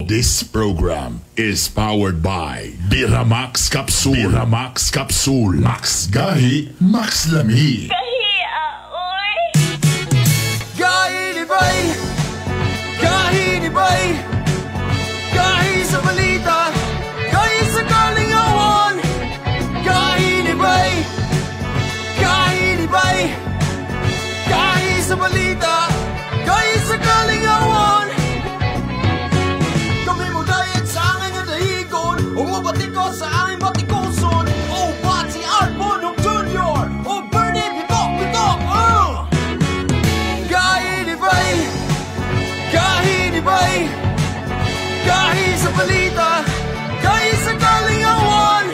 This program is powered by Biramax Capsule. Biramax Capsule. Max Gahi, Max Lami. Gahi ni Bay! Gahi ni Bay! Gahi sa balita! Gahi sa kalingawan! Gahi ni Bay! Gahi ni Bay! Gahi sa balita! Gahi sa kalingawan! Kami mo dayat sa angay nga dahigon, umubati ko sa aming batikuson. O Pati Arbon Jr. O Bernie Bitok Bitok! Gahi ni Bay! Gahi ni Bay! Gahi sa balita! Gahi sa kalingawan!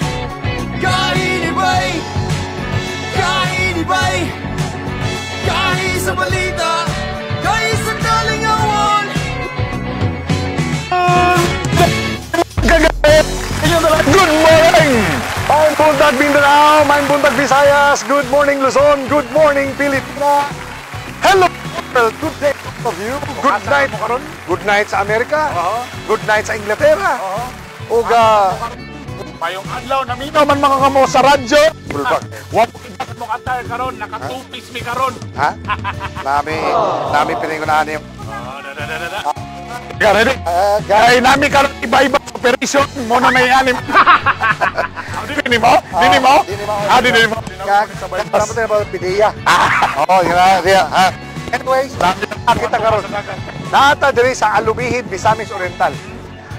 Gahi ni Bay! Gahi ni Bay! Gahi sa balita! Gahi sa kalingawan! Good morning! Maayong buntag Mindanao, maayong buntag Visayas, good morning Luzon, good morning Pilipinas. Hello world, good day to all of you. Good night. Good night sa Amerika. Good night sa Inglaterra. Ug Mayong adlaw naminaw man mga kamo sa radyo. Bulbak. Wa mo katay karon, naka two-piece mi karon. Ha? Nami nami piningunahan niyo. Oh, da da da da. Ready? Guys, Kay nami karon iba-iba operation mo na may anim. Dini mo? Dini mo? Dini mo. Ah, dini mo. Kag tayo ba pidiya? Oh, yun na, siya, ha. Anyways, kita karon. Naata diri sa Alubijid, Misamis Oriental.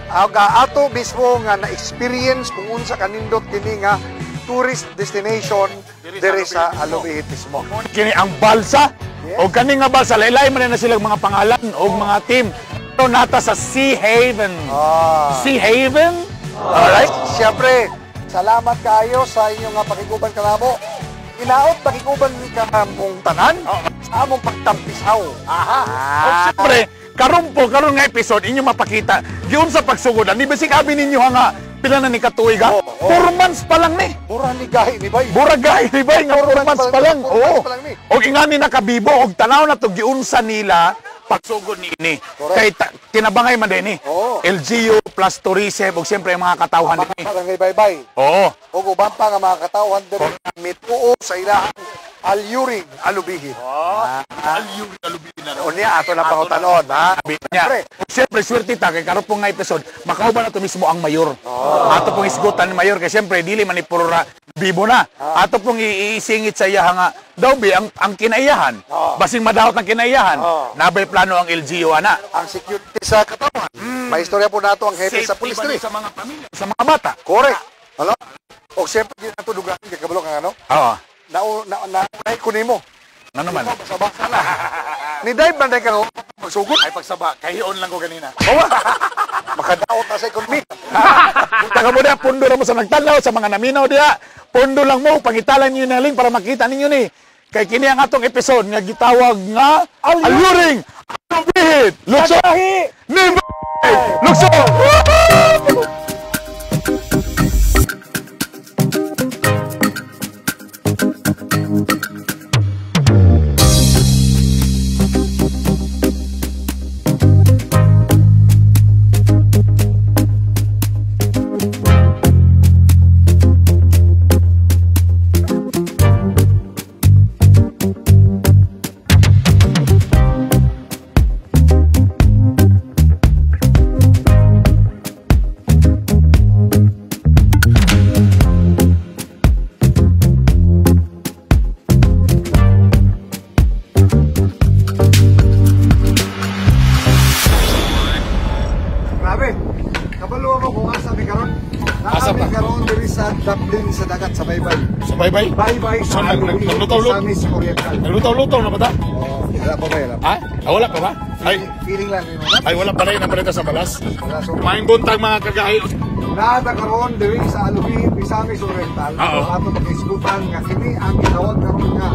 Ang ato mismo nga na-experience kung unsa kanindot kini nga tourist destination diri sa Alubijid mismo. Kini ang balsa. Yes. O kani nga balsa, laylay man na silang mga pangalan o mga team. Pero nata sa Sea Haven. Sea Haven? Alright. Siyempre, salamat kaayo sa inyong nga pakiguban kanamo. Inaot pakiguban ka mong tanan sa among pagtampisaw. Aha. O siyempre, karon po, karon nga episode, inyo mapakita, yun sa pagsugod, ni bisig abi ninyo ha nga, pila na ni katuig ha? Oo, oo. 4 months pa lang ni. Mura ni gahi ni bay. Murag gahi, di ba? Nga 4 4 months months pa pa lang. lang, 4 Oo. months pa lang ni. Og ingani nakabibo, og tanaw na to giunsa nila pagsugod ni ini. Correct. Kay tinabangay man din ni. Oo. LGU plus tourism, og siyempre ang mga katawhan Mga ni. barangay baybay. Oo. Ug uban pa nga mga katawhan diri mituo sa ilahang alluring Alubijid. Alluring Alubijid na. Unya ato na pangutanon, ha? Sabi niya. Siyempre. Siyempre, swerte ta kay karon po nga episode, makauban na to mismo ang mayor. Ato pong isgutan ni mayor kay siyempre dili man ni puro ra bibo na. Ato pong iisingit sa iya nga daw bi ang kinaiyahan. Basing madawat ang kinaiyahan. Nabay plano ang LGU ana. Ang security sa katawan. May istorya po nato ang hepe sa Safety pulis ba diri. sa mga pamilya, sa mga bata. Correct. Ano? O siyempre di nato dugahan kay kabalo kang ano? Oo. Na na na ko nimo. Ano naman? Basa-basa na. Ni dive man ka magsugod. Ay pagsaba, kahion lang ko ganina. Makadaot na sa economy. Punta ka mo diya, pundo na mo sa nagtanaw, sa mga naminaw diya. Pundo lang mo, pangitalan niyo na link para makita ninyo ni. Kay kini ang atong episode nga gitawag nga Alluring Alubijid Lungsod ni Lungsod. Grabe. Kabalo ako kung asa mi karon. Asa Asa pa? mi karon diri sa Dublin sa dagat sa baybay. Sa baybay? Baybay So, sa Alubijid, naglutaw-lut- Misamis Oriental. Naglutaw-lutaw na ba ta? Oh, wala pa ba wala pa? Ha? Ah, wala pa ba? Ay, Feeling lang nimo. ay wala pa rin napalita sa balas. Wala so. Maayong buntag mga kagahi. Naata karon diri sa Alubijid, Misamis Oriental. Oo. Ato pag-isgutan nga kini ang gitawag karon nga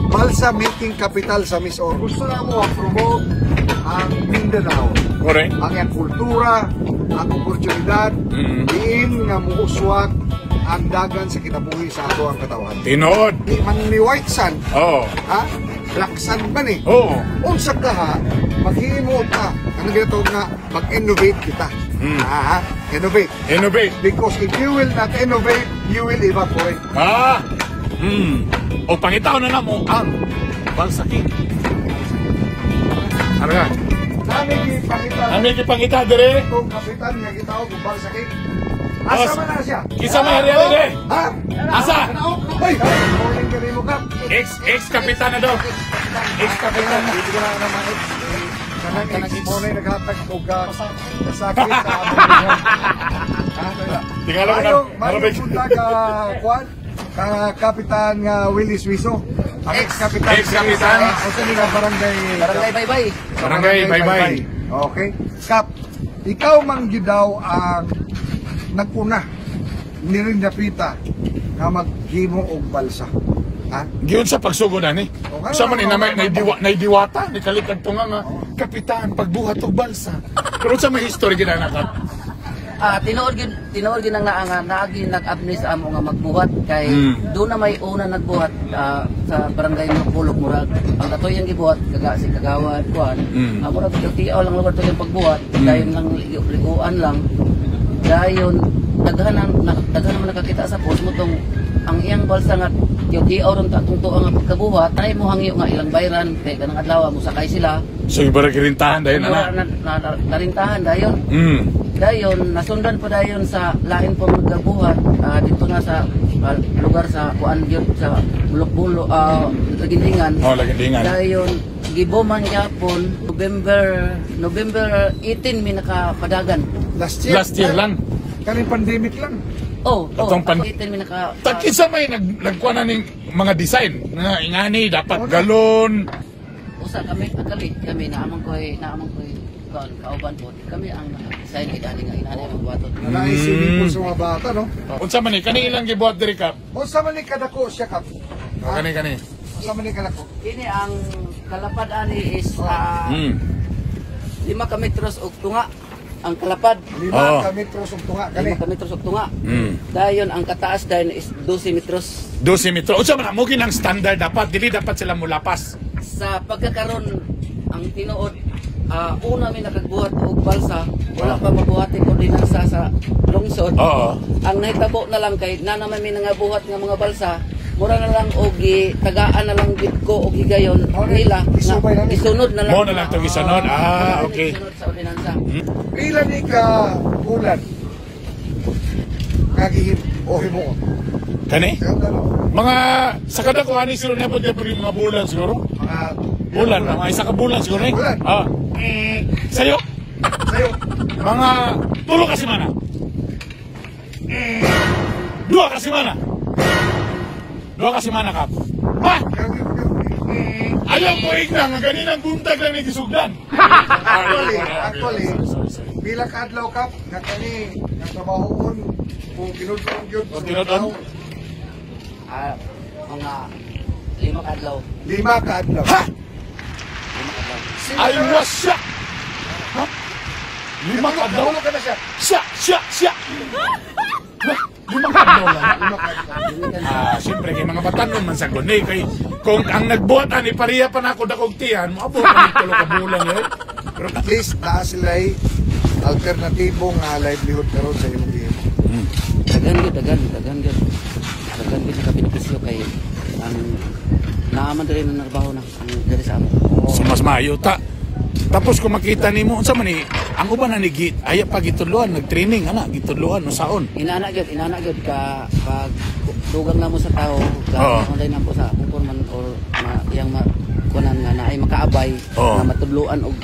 balsa making capital sa Misor. Gusto na mo promote ang Mindanao. Correct. Ang iyang kultura, ang oportunidad, diin nga muuswag ang dagan sa kinabuhi sa ato ang katawhan. Tinod. Di man ni white sand, Oo. ha? Black sand man eh. Oo. Unsa ka ha, maghimo ta nga Ano ginatawag nga mag-innovate kita. Ah, innovate. Innovate. Because if you will not innovate, you will evaporate. Ah! O pangitaw na namo ang Balsa King. Ano nga? Nami gipangita Ang may gipangita dire. itong kapitan nga gitawag og Balsa King. Asa Boss. man na siya? Kinsa may hari dire? Ha? Asa? Hoy! Morning ka mo kap. Ex kapitan na daw. Ex kapitan na. Hindi ko na naman ex. Kanang ex mo na yung naghatag og kasakit sa among buhay. Ha? Tingala ko na. Mayong mayong punta ka kuan ka Kapitan nga Willie Suizo. Ang ex-kapitan. Ex-kapitan. Sa nila barangay Barangay Baybay. Barangay Baybay. Okay. Kap, ikaw man gyud daw ang naguna ni rin napita nga maghimo og balsa. Ha? Giyon sa pagsugod ani. Okay. Sa man inamay naidiwa naidiwata ni kalikad tunga nga kapitan pagbuhat og balsa. Pero sa may history gid na kap. Ah, tinuod gyud ang naa nga naagi nag-abnis amo nga magbuhat kay doon na may una nagbuhat sa barangay Makulog, murag ang katoy ang gibuhat kaga si kagawad kuan. Murag tiaw lang lugar to yung pagbuhat dayon lang liguan lang dayon daghan ang daghan man nakakita sa post mo tong ang iyang balsa nga tiaw ron ta atong tuo nga pagkabuhat ay mo hangyo nga ilang bayran kay kanang adlaw mo sakay sila. So ibara girintahan dayon Mura ana. na, narintahan dayon. Dayon nasundan pa dayon sa lain pa magkabuhat dito na sa lugar sa kuan gyud sa Bulok-Bulo, Lagindingan. Oh, Lagindingan. Dayon giboman gyapon November November 18 mi nakapadagan. Last year. Last year lang. Kaning pandemic lang. Oh, Atong 18 mi naka Tag-isa may nagkuha na ning mga design nga ingani dapat galon. Usa kami kami kami naamang koy kuan kauban po kami ang naka-design gid ani nga inani magbuhaton. Naay swimming pool sa mga bata, no? Unsa man ni kani ilang gibuhat diri kap? Unsa man ni kadako siya kap? Oh, kani kani. Unsa man ni kadako? Kini ang kalapad ani is 5 ka metros og tunga ang kalapad. 5 ka metros og tunga kani. 5 ka metros og tunga. Dayon ang kataas dayon is 12 metros. 12 metro. Unsa man mo ginang standard dapat dili dapat sila mulapas. Sa pagkakaron ang tinuod una mi nakagbuhat og balsa, wala pa mabuhatin ordinansa sa lungsod. Ang nahitabo na lang kay na naman mi nangabuhat nga mga balsa, mura na lang og tagaan na lang gid ko og higayon Mao na, nila nga isubay na ni. isunod na lang. Mao na lang tong isunod. Ah, okay. Isunod sa ordinansa. Pila ni ka bulan nga gihim o himuon? Kani? Sa ano? Mga sa kada ko ani siguro nabot na mga bulan siguro. Mga Bulan, mga isa ka bulan siguro eh. Bulan. Ah. Sayo, Sayo. mga 3 ka semana. 2 ka semana. 2 ka semana kap. Ha? Ayaw ko igna nga ganinang buntag lang ni gisugdan. Actually, actually, Sorry, sorry, sorry. Pila ka adlaw kap nga kani nga trabahoon kung tinud-on gyud Kung tinud-on? Ah, mga 5 ka adlaw. 5 ka adlaw. Ha? 5 ka adlaw. I was shocked. Ha? 5 ka adlaw? Natulo ka na siya. Siya, siya, siya. Ha? 5 ka adlaw lang. 5 ka adlaw. Ah, siyempre kay mga batanon man sa guni kay kung ang nagbuhat ani pareha pa nako dakog tiyan, moabot man 3 ka bulan yun. Pero At least naa sila'y alternatibo nga livelihood karon sa imong gihimo. Daghan gyud, daghan, daghan gyud. Daghan gyud sa benepisyo kay ang naaman diri na trabaho na ang diri sa amo. So mas maayo ta. Tapos kung makita nimo unsa man ni ang uban na ni git ay pa gitudloan nag-training ana gitudloan usaon. Inana gyud ka pag dugang na mo sa tao, ka online na po sa akong man or ma, iyang ma, kunan nga naay makaabay nga matudloan og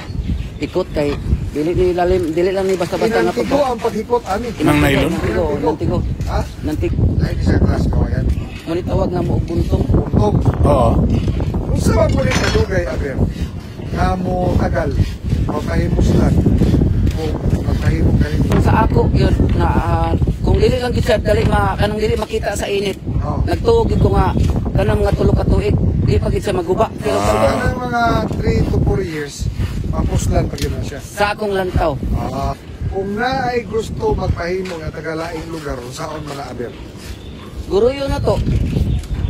ikot kay dili ni lalim, dili lang ni basta-basta nga Inantigo ang paghikot ani. Nang nylon? Nantigo, nantigo. Ha? Nantig Lain sa class ko yan. ngunit tawag nga mo og buntong. Buntong. Oo. Unsa man po ni kadugay aber nga mo tagal makahimuslan o makahimo kanin? Sa ako yun na kung dili lang gid siya dali ma kanang dili makita sa init. Nagtuo gid ko nga kanang mga 3 ka tuig di pa gid siya maguba. Pero Kanang mga 3 to 4 years mapuslan pa gyud na siya. Sa akong lantaw. Ah, kung naay gusto magpahimo nga tagalaing lugar, saon mga aber? Guro yun na to.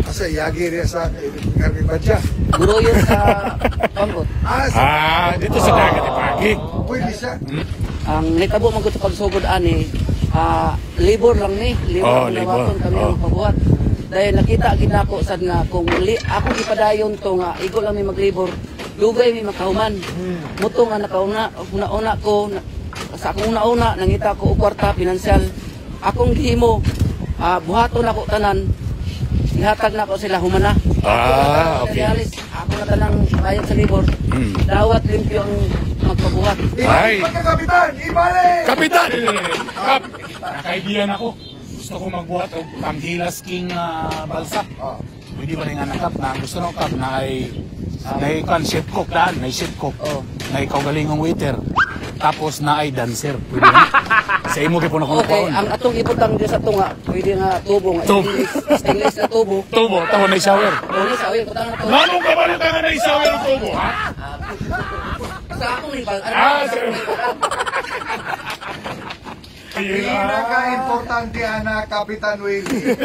Asa yagi riya sa Carmen Badya. Guruyon sa Pambot. Ah, sa Ah, dito sa dagat ipagi. Pwede siya. Ang nitabo man gud sa pagsugod ani, labor lang ni, labor Oh, ang labor. nawaton kami ang pagbuhat. Dahil nakita gid nako sad nga kung ako gipadayon to nga igo lang mi maglibor, dugay mi makahuman. Muto nga nakauna una-una ko sa akong una-una nangita ko og kwarta pinansyal. Akong gihimo, buhaton ako tanan. Ihatag na ko sila humana. Ah, okay. Materialis, ako na tanang bayad sa libor. Dawat limpyo ang magpabuhat. Ay. Ibalik pagkakapitan! Ibalik! Kapitan! Kap! Nakaibigan ako. Gusto ko magbuhat og panghilas king balsa. Pwede ba rin nga nakap na gusto na kap na ay na kan chef cook daan, na chef cook. Oh. Na ikaw galingong waiter. Tapos na ay dancer. Pwede na. Sa imo gyud po na kung Okay, ang atong ibutang diri sa tunga, pwede nga tubo nga Tubo. stainless, stainless na tubo. Tubo, tawo na shower. Uni sa oy, butang na to. Manong ka ba ka nga na shower ang tubo, ha? Sa akong libal. Ano Ah, sa sir. akong libal? Pinaka-importante, ana, Kapitan Willie,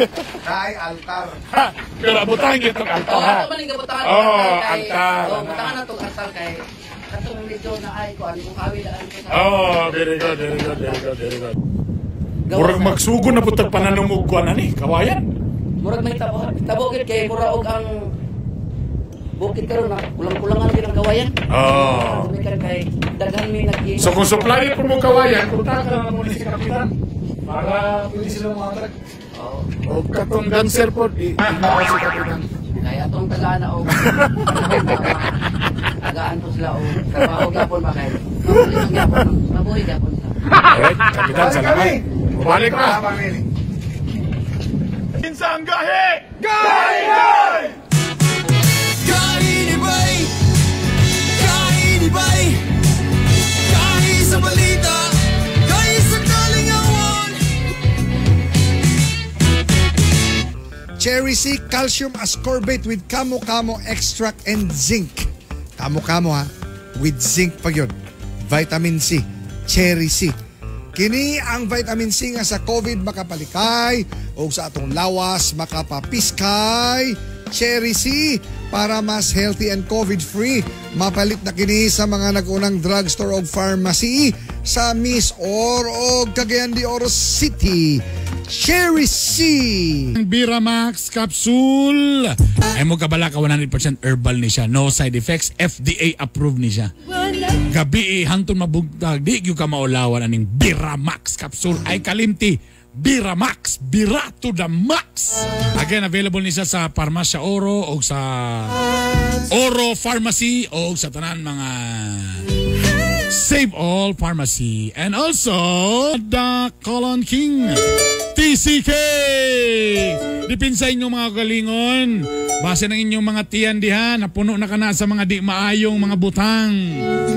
na ay altar. Ha, pero abutan gyud tong altar Oh, ha. ato man ning gabutangan Oh, kay altar. Oh, butangan na tong altar kay katong medyo na ay ko ano kung awi daan ko sa. Oh, very good, very good, very good, very good. Gawas Murag na. magsugod na putag pananumog ko na ni, kawayan. Murag may tabo, tabo gid kay mura og ang bukid karon na kulang-kulangan gid ang kawayan. Oh. Gumikan kay daghan mi nag So kung supplier po mo kawayan, kontak ka na mo ni si Kapitan. Para pwede sila mga Oh, O katong dancer po, di na si Kapitan. kay atong tagaan na og tagaan po sila og trabaho gyapon ba kay mabuhi gyapon, mabuhi gyapon sila. Alright, Kapitan, Balik salamat. kami! Balik na. Tama, Willie. Kinsa ang gahi? Gahi ni Bay! Gahi ni Bay! Gahi sa balita! Gahi sa kalingawan! Cherry C Calcium Ascorbate with Kamo Kamo Extract and Zinc. Kamo Kamo ha, with zinc pa yun. Vitamin C, Cherry C. Kini ang vitamin C nga sa COVID makapalikay o sa atong lawas makapapiskay. Cherry C para mas healthy and COVID-free. Mapalit na kini sa mga nag-unang drugstore o pharmacy sa MisOr o Cagayan de Oro City. Cherry C! Ang Biramax Capsule. Ay mo kabala ka 100% herbal ni siya. No side effects. FDA approved ni siya. Gabi eh, hantong mabugtag. Di gyud ka maulawan aning Biramax Capsule. Ay kalimti. Biramax. Bira to the max. Again, available ni siya sa Parmasya Oro o sa Oro Pharmacy o sa tanan mga Save All Pharmacy. And also, the Colon King, TCK! Dipin sa inyong mga galingon. Base ng inyong mga tiyan diha, napuno na ka na sa mga di maayong mga butang.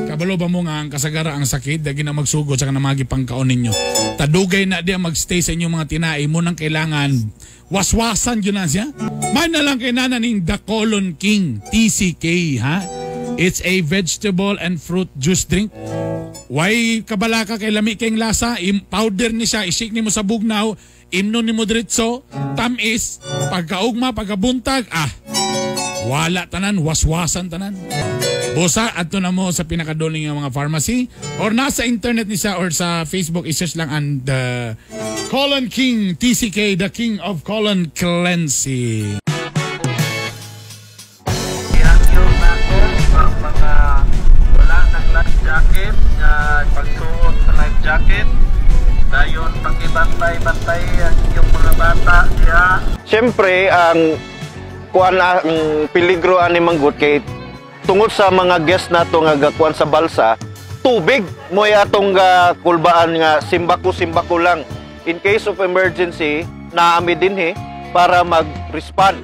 Kabalo ba mo nga ang kasagara ang sakit, dagi na magsugod sa kanang mga gipangkaon ninyo. Tadugay na di ang magstay sa inyong mga tinai mo nang kailangan waswasan yun na siya. Man na lang kay nana ning The Colon King, TCK, ha? It's a vegetable and fruit juice drink. Why kabala ka kay lami kayong lasa, powder ni siya, i-shake nimo sa bugnaw, imnon nimo diretso, tamis, pagkaugma, pagkabuntag, wala tanan, waswasan tanan. Busa, adto na mo sa pinakaduling nga mga pharmacy or nasa internet ni siya or sa Facebook, i-search lang ang The Colon King, TCK, the King of Colon Cleansing. Yung nako ang mga wala ng life jacket nga pagsuot sa life jacket, dayon pakibantay-bantay ang inyong mga bata diha. Siyempre, ang kuan na ang peligro ani manggut kay tungod sa mga guest nato nga gakuan sa balsa, tubig mo atong ga kulbaan nga simbako simbako lang. In case of emergency, naami dinhi para mag-respond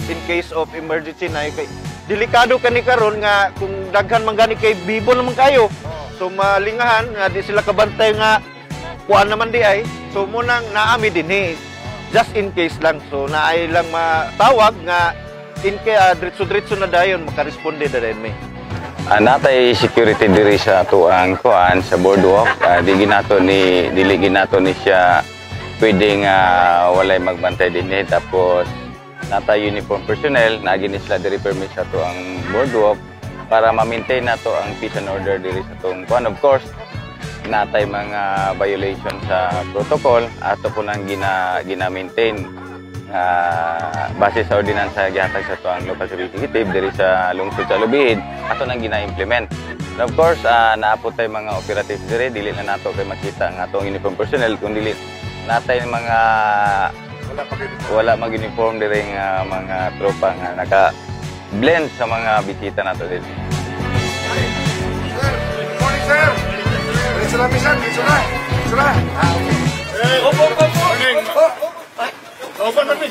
in case of emergency na kay delikado kani karon nga kung daghan man gani kay bibo naman kayo. So malingahan nga di sila kabantay nga kuan naman di ay. So munang naami dinhi just in case lang. So naay lang matawag nga in kay diretso-diretso na dayon makaresponde na dayon mi. Natay security diri sa tuang kuan sa boardwalk. Di ginato ni dili ginato ni siya pwede nga walay magbantay dinhi, tapos Nata uniform personnel, naagi ni sila diri permit sa ato ang boardwalk para ma-maintain nato ang peace and order diri sa atong kuan. Of course, natay mga violation sa protocol ato po nang gina-maintain base sa ordinansa gihatag sa ato ang local service executive diri sa lungsod sa Alubijid ato nang gina-implement. And of course, naa po tay mga operatives diri, dili na nato kay makita ang atong uniform personnel kun dili natay mga wala mag-uniform diri nga mga tropa nga naka-blend sa mga bisita nato diri. Sir, good morning, sir. Diretso na, bisan. Diretso na. Diretso na. Ah, okay. Opo, opo, opo. Opo, opo.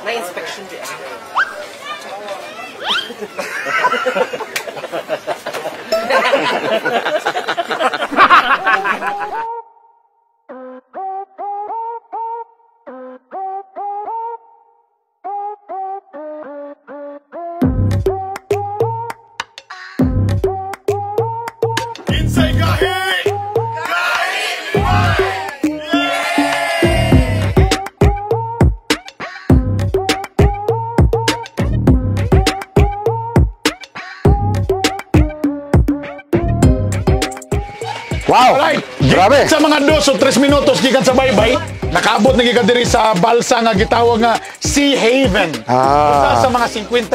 Na-inspection di. Insay gahi! Wow! Alright. Grabe. Sa mga 2 o 3 minutos gikan sa baybay, nakaabot na gikan diri sa balsa nga gitawag nga Sea Haven. Ah. Usa sa mga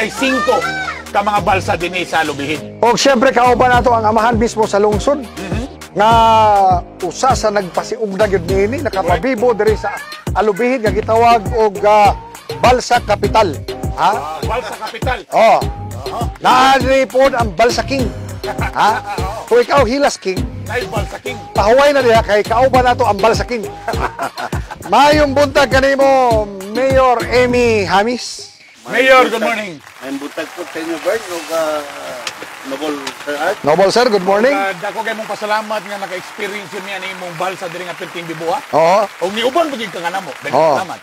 55 ka mga balsa dinhi sa Alubijid. Og siyempre kauban nato ang amahan mismo sa lungsod nga usa sa nagpasiugda gyud niini nakapabibo diri sa Alubijid nga gitawag og Balsa Capital. Ha? Balsa Capital. Oh. Naari pod ang Balsa King. Ha? Kung ikaw Hilas King, Ay, Balsa King. pahuway na diha kay kauban nato ang Balsa King. Mayong buntag kanimo, Mayor Amy Hamis. Mayor, good morning. Mayong buntag po sa inyo, Bern, ug Noble Sir Art. Noble sir, good morning. Dako kay mong pasalamat nga naka-experience yun niya ni imong balsa diri nga perting bibuha. Oo. Og niuban pagid ka nga namo. Daghang Oo. salamat.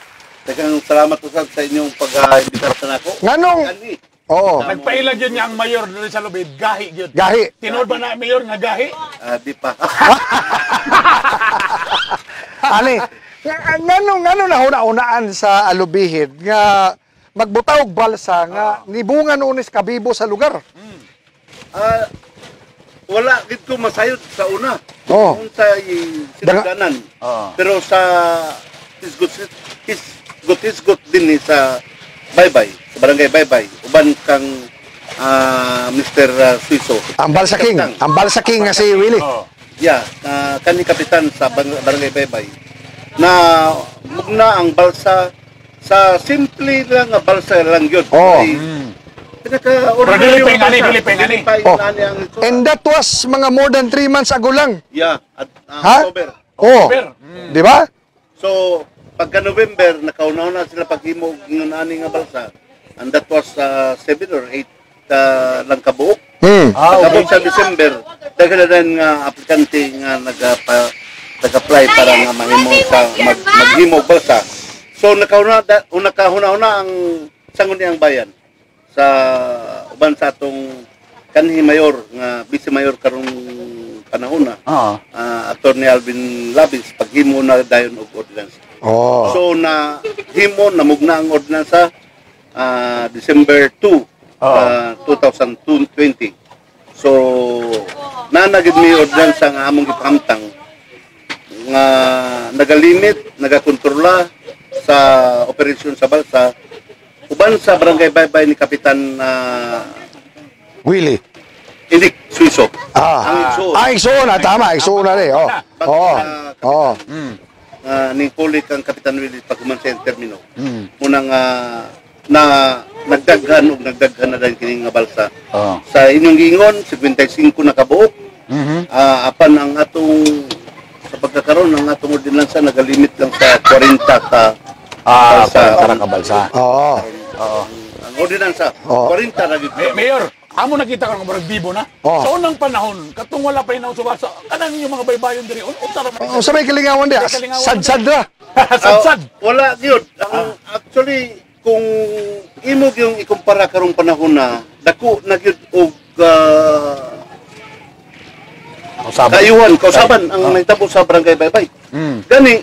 Daghang salamat usab sa inyong pag-imbita sa nako. Nganong Ani. Oo. Nagpailag yun niya ang mayor diri sa Lubid, gahi gyud. Gahi. Tinuod ba na mayor nga gahi? Di pa. Ani, nganong ngano na huna-unaan sa Alubijid nga magbutaw og balsa nga nibungan unis kabibo sa lugar. Wala gid ko masayod sa una. Oo. Unsa sinugdanan. Pero sa hisgot din ni sa Baybay, sa Barangay Baybay, uban kang Mr. Suiso. Ang Balsa King, Kapitan. ang Balsa King nga si Willie. Oo. Yeah, kani kapitan sa Barangay Baybay na mugna ang balsa sa simple lang nga balsa lang yun. Oo. Pinaka Pero dili pa yung ani, dili pa yung ani. Oh. And that was mga more than 3 months ago lang. Yeah, at Ha? October. Oh. October. Di ba? So, pagka November, nakauna-una sila paghimo og ingon ani nga balsa. And that was 7 or 8 lang kabuok. Pagkabot sa December, daghan na nga aplikante nga nag-apply para nga mahimo sa maghimo og balsa. So nakahuna-una ang Sangguniang Bayan sa uban sa atong kanhi mayor nga vice mayor karong panahon na. Attorney Alvin Labis paghimo na dayon og ordinance. Oh. So na himo namugna ang ordinansa December 2, 2020. So nanagid mi ordinansa nga among gipahamtang nga nagalimit, nagakontrola sa operasyon sa balsa uban sa Barangay Baybay ni Kapitan Willie. Indik Suiso. Ah. Ang igsuon. Ah, igsuon na tama, igsuon na rin. Oh. Oo. Oo. Ning puli kang Kapitan Willie pag human sa termino. Unang na nagdaghan og nagdaghan na dahil kini nga balsa. Sa inyong giingon 55 na kabuok. Apan ang atong sa pagkakaroon ng atong ordinansa nagalimit lang sa 40 ka balsa. 40 ka balsa. Oo. Ang ordinansa 40 ra gyud. Mayor, amo nakita ko nga murag bibo na. Oo. Sa unang panahon, katong wala pa inaw sa balsa, kanang inyong mga baybayon diri, unsa ra man. Oh, sa may kalingawan diha. May kalingawan Sad-sad ra. Sad-sad. Wala gyud. Ang actually kung imo gyung ikumpara karong panahon na dako na gyud og Kausaban. kayuhan, kausaban ang nahitabo sa Barangay Baybay. Gani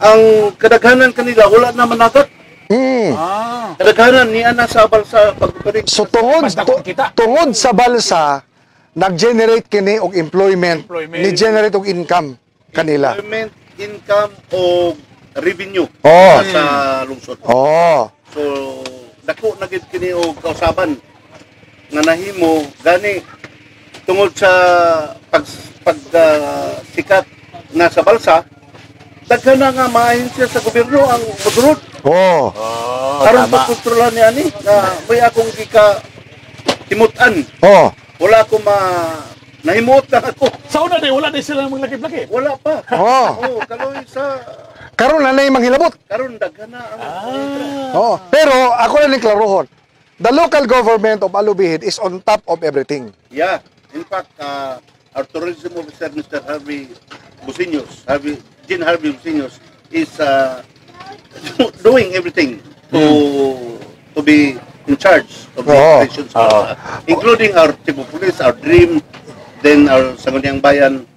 Ang kadaghanan kanila wala na managat. Kadaghanan niya na sa balsa pag-operate. So tungod Mas dakong kita. Tungod sa balsa, nag-generate kini og employment, Employment. Ni generate og income kanila. Employment, income o revenue sa lungsod. So dako na gid kini og kausaban nga nahimo gani tungod sa pag pag sikat na sa balsa, daghan na nga mga ahensya sa gobyerno ang mosunod aron pagkontrolan ni ani nga may akong gika himutan, wala ko ma nahimuot na ako. Sa una di, wala di sila maglakip-lakip. Wala pa. Oh. Oh, kaloy sa Karon na nay manghilabot. Karon daghan na ang Oh. Pero ako na ning klarohon. The local government of Alubijid is on top of everything. Yeah. In fact, our tourism officer, Mr. Harvey Busiños, Harvey, Jean Harvey Busiños, is doing everything to be in charge of the operations, including our chief of police, our DREAM, then our Sangguniang Bayan,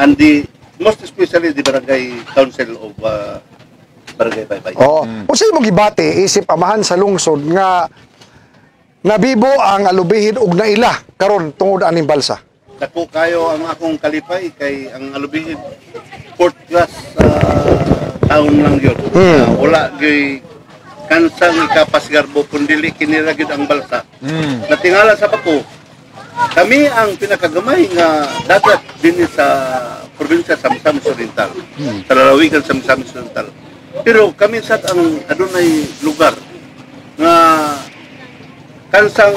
and the most especially the Barangay Council of Barangay Baybay. Oo. Unsa imong gibati isip amahan sa lungsod nga nabibo ang Alubijid ug naila karon tungod aning balsa? Dako kayo ang akong kalipay kay ang Alubijid, fourth class town lang yun. Wala gyud kansang ikapasgarbo kung dili kini ra gyud ang balsa. Natingala sa bako, kami ang pinakagamay nga dagat dinhi sa probinsya sa Misamis Oriental, sa lalawigan sa Misamis Oriental. Pero kami sad ang adunay lugar nga kansang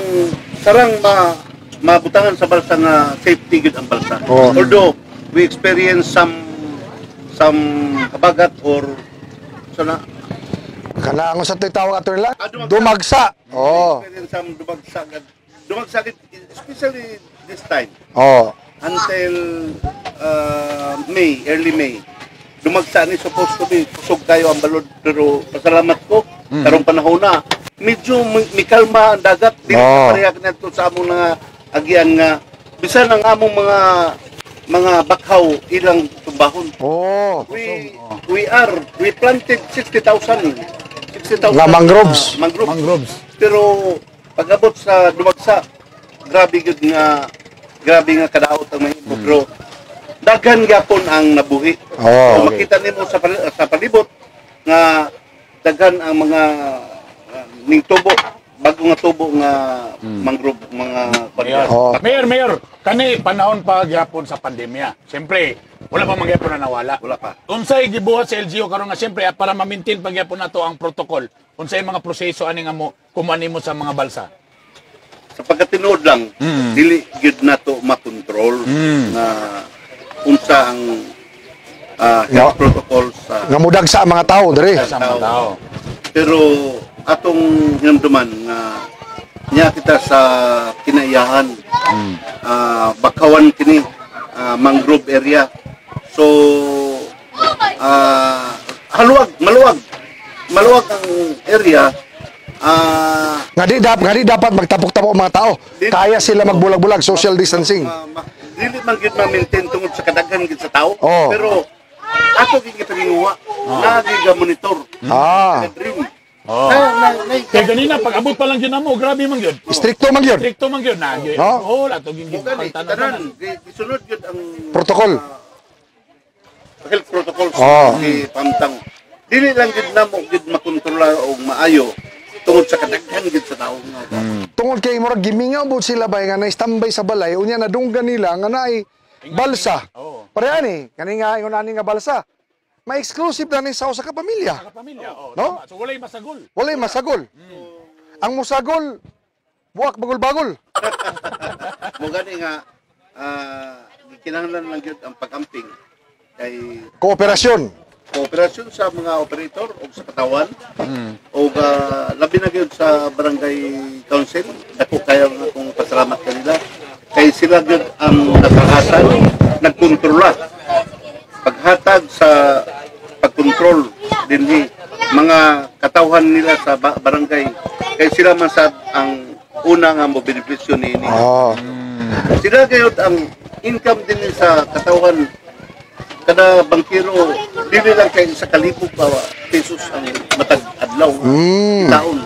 sarang ma mabutangan sa balsa nga safety gyud ang balsa. Although we experience some habagat or so na Kana ang sa tawag ato nila? Ah, dumagsa. Dumagsa. Oo. Experience some dumagsa dumagsa especially this time until May, early May. Dumagsa ni, supposed to be kusog kayo ang balod, pero pasalamat ko karong panahon na medyo mikalma ang dagat, dili na pareha nato sa among nga agian nga bisan ang among mga bakhaw ilang tumbahon. We planted 60,000 60,000 Nga mangroves. Mangroves. Mangroves. Pero pag-abot sa dumagsa, grabe gyud nga grabe nga kadaot ang mahimo, pero daghan gyapon ang nabuhi. So, makita nimo sa palibot nga daghan ang mga ning tubo, bago nga tubo nga mangrove mga Mayor. Oo. Mayor, Mayor, kani panahon pa gyapon sa pandemya. Siyempre, wala pa man gyapon na nawala. Wala pa. Unsay gibuhat sa LGU karon nga siyempre para ma-maintain pa gyapon nato ang protocol? Unsay mga proseso ani nga mo kumani mo sa mga balsa? Sa pagkatinuod lang, dili gyud nato makontrol na unsa ang health protocols sa Nga mudagsa ang mga tao diri. Sa mga tao. Pero atong hinumduman nga niya kita sa kinaiyahan, bakawan kini, mangrove area, so haluwag, maluwag maluwag ang area. Nga di dapat magtapok-tapok ang mga tao. Kaya sila magbulag-bulag, social distancing. Dili man gyud ma-maintain tungod sa kadaghan gyud sa tao, pero ato gyud gipaninguha, naa gyud monitor, dream. Na, Kaya ganina pag abot pa lang yun mo, grabe man gyud. Stricto man gyud. Stricto man gyud na gyud. No? Oh, ato gyud Mo gani, pagtanan. tanan, gisunod gyud ang Protocol. Health protocols ni pamtang. Dili lang gyud namo gyud makontrola og maayo tungod sa kadaghan gyud sa tao nga. Tungod kay murag gimingaw bud sila bay nga na-standby sa balay, unya nadunggan nila nga naay balsa. Pareha ni kani nga ingon ani nga balsa. Ma-exclusive na ni sa usa ka pamilya. Sa pamilya. Oh, No? tama. So walay masagol. Walay masagol. Ang musagol buwak bagol-bagol. Mo gani nga gikinahanglan lang gyud ang pag-amping kay Kooperasyon. Kooperasyon sa mga operator o sa katawan o labi na gyud sa barangay council. Dako kayo nga akong pasalamat kanila kay sila gyud ang nakahatag, nagkontrola, paghatag sa pagkontrol dinhi, mga katawhan nila sa barangay kay sila man sad ang una nga mo benepisyo niini. Sila gayud ang income din sa katawhan, kada bangkiro. Dili lang kay 1,000 pa pesos ang matag adlaw taon.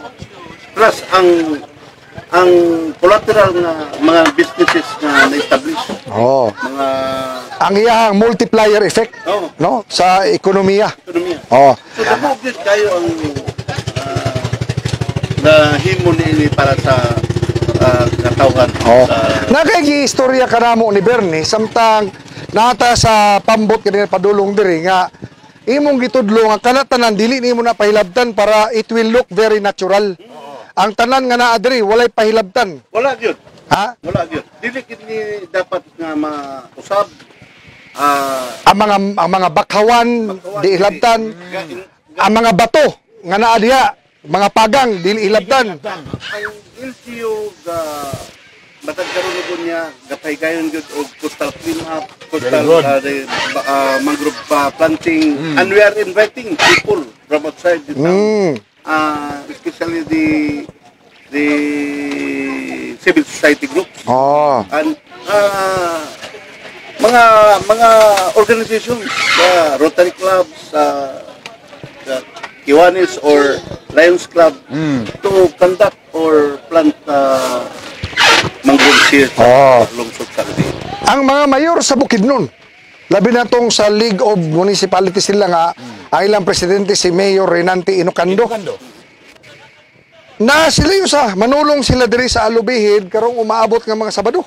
Plus ang collateral nga mga businesses nga na-establish, mga Ang iyahang multiplier effect, no, sa ekonomiya. Ekonomiya. So dako gyud kayo ang nahimo niini para sa katawhan sa Nakay istorya kanamo ni Bernie samtang nata sa pambot kanina padulong diri nga imong gitudlo nga kana tanan dili nimo na pahilabtan para it will look very natural. Ang tanan nga naa diri walay pahilabtan. Wala gyud. Ha? Wala gyud. Dili kini dapat nga mausab. Ang mga bakhawan di hilabtan. Ang mga bato nga naa diha, mga pagang dili hilabtan. Ang LGU ga matag karon ko niya gapahigayon gyud og coastal clean up, coastal Very good. The mangrove planting, and we are inviting people from outside the town. Especially the civil society groups and mga organizations, the Rotary clubs, the Kiwanis or Lions Club to conduct or plant mangroves here sa lungsod sa Alubijid. Ang mga mayor sa Bukidnon, labi na tong sa League of Municipalities nila nga ang ilang presidente si Mayor Renante Inocando. Inocando. Na sila yung sa manulong sila diri sa Alubijid karong umaabot nga mga Sabado.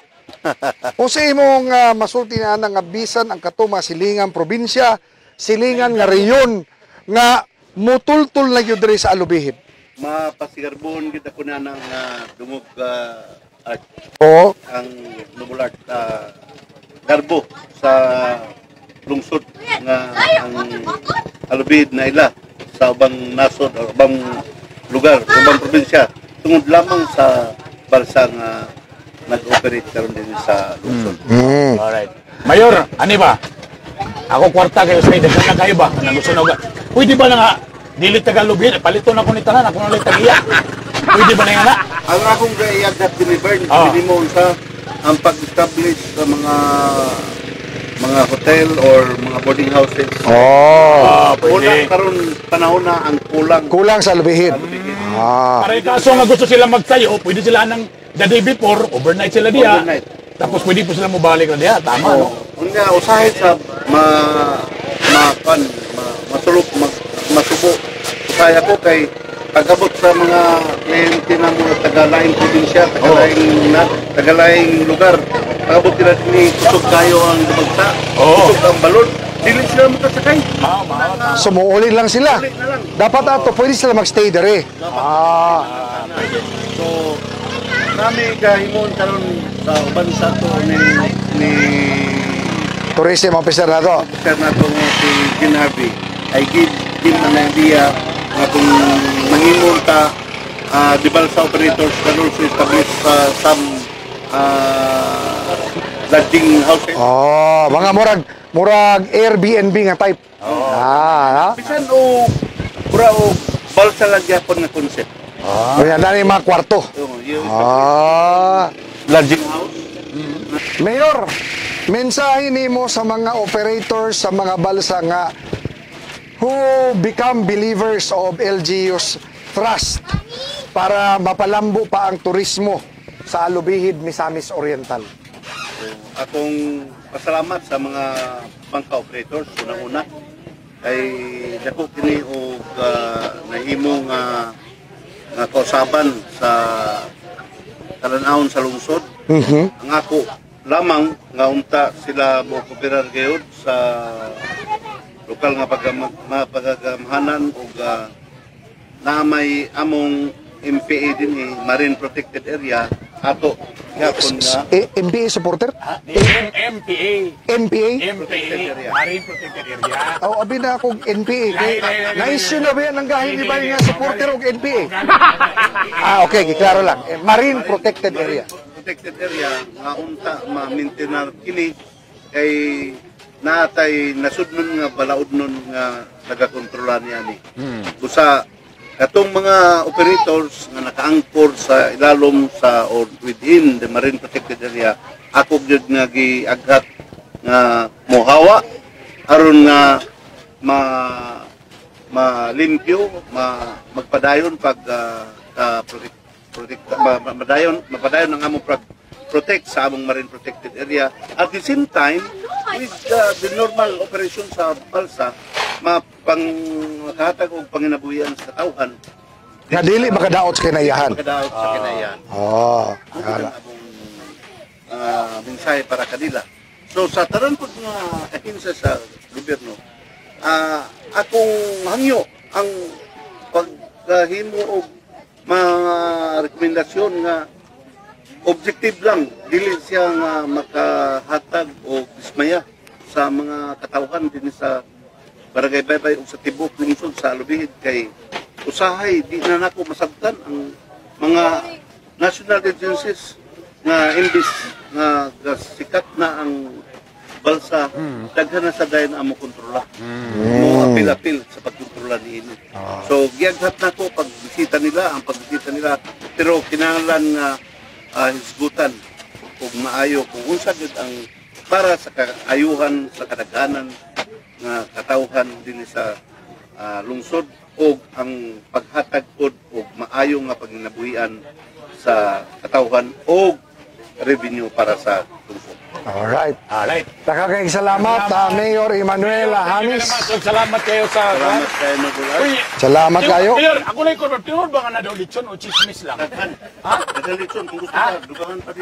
Kung sa imong masulti na nga bisan ang katuma silingan probinsya, silingan nga reyon nga mutultul na gyud diri sa Alubijid. Mapasigarbon gid ako na ng dungog art ang Noble Art garbo sa lungsod nga ang Alubijid na ila sa ubang nasod o ubang lugar, ubang probinsya tungod lamang sa balsa nga nag-operate karon din sa lungsod. Alright. Mayor, ani ba? Ako kwarta kayo sa daghan na kayo ba? Nang gusto na Pwede ba na nga dili taga Alubijid, palito na ko ni tanan, ako na lang tagiya. Pwede ba na nga na? Ang akong gaiagdat din ni Bern, mo sa ang pag-establish sa mga hotel or mga boarding houses. Pwede. Una karon panahon na ang kulang. Kulang sa Alubijid. Para kaso nga gusto sila magtayo, pwede sila nang the day before, overnight sila diya. Overnight. Tapos pwede po sila mobalik na diya. Tama, no? Unya usahay sa ma ma kan ma, masulok ma, masubo. Usahay ako kay pag-abot sa mga kliyente na mga taga-laing probinsya, taga-laing na, taga-laing lugar. Pag-abot nila ni kusog kayo ang dumagsa, kusog ang balon, dili sila makasakay. Tama, tama. So muuli lang sila. Uli na lang. Dapat ato pwede sila magstay diri. So, nami gahimon karon sa uban sa to ni Tourism officer na to. Sir nato nga si Jean Harvey. I give him an idea nga kung manghimon ta the balsa operators can also establish some lodging houses. Oh, mga murag Airbnb nga type. Ah, Bisan o pura o balsa lang gyapon nga concept. ah. Kaya na yung mga kwarto. So, yung lodging house. Mayor, mensahe nimo sa mga operators sa mga balsa nga who become believers of LGU's trust para mapalambo pa ang turismo sa Alubijid, Misamis Oriental. Akong pasalamat sa mga bangka operators unang-una kay dako kini og nahimo nga kausaban sa talan-awon sa lungsod. Ang ako lamang nga unta sila mo kooperar gayud sa lokal nga pagagamhanan ug na may among MPA din eh, Marine Protected Area ato gyapon nga Eh, MPA supporter? MPA. NPA? MPA. Marine Protected Area. Oh, abi na akong NPA. Kay, na-issue na ba yan ang gahin ni ba nga supporter og NPA? Ah, okay, giklaro lang. Eh, Marine Protected Area. Protected area nga unta ma-maintain kini kay naatay nasudnon nga balaod nun nga nagakontrola niya ni. Busa katong mga operators nga nakaangkor sa ilalom sa or within the marine protected area, ako gyud nga giaghat nga mohawa aron nga ma malimpyo, magpadayon pag protect, protect, ma, madayon mapadayon ang among pag protect sa among marine protected area, at the same time with the normal operation sa balsa, mapang makahatag og panginabuhian sa katawhan. Nga dili makadaot sa kinaiyahan. Makadaot sa kinaiyahan. Oh, Mao ang among mensahe para kanila. So sa tanan po nga ahensya sa gobyerno, akong hangyo ang paghimo og mga rekomendasyon nga objective lang, dili siya nga makahatag og dismaya sa mga katawhan dinhi sa Barangay Baybay ug sa tibuok lungsod sa Alubijid, kay usahay di na nako masabtan ang mga national agencies nga imbis nga sikat na ang balsa, daghan na sa dayon ang mo kontrola mo apil-apil sa pagkontrola niini. So giaghat nako pagbisita nila, ang pagbisita nila, pero kinahanglan nga hisgutan ug maayo kung unsa gyud ang para sa kaayuhan sa kadaghanan nga katawhan dinhi sa lungsod ug ang paghatag pod og maayo nga panginabuhian sa katawhan og revenue para sa lungsod. Alright. Alright. Daghang salamat, Mayor Emmanuel Hamis. Salamat, salamat kayo sa Salamat kayo, Magulas. Uy, Salamat kayo. Mayor, ako lang confirm. Tinuod ba nga na daw lechon o chismis lang? Ha? Daghang lechon kung gusto ka, dugangan pa ni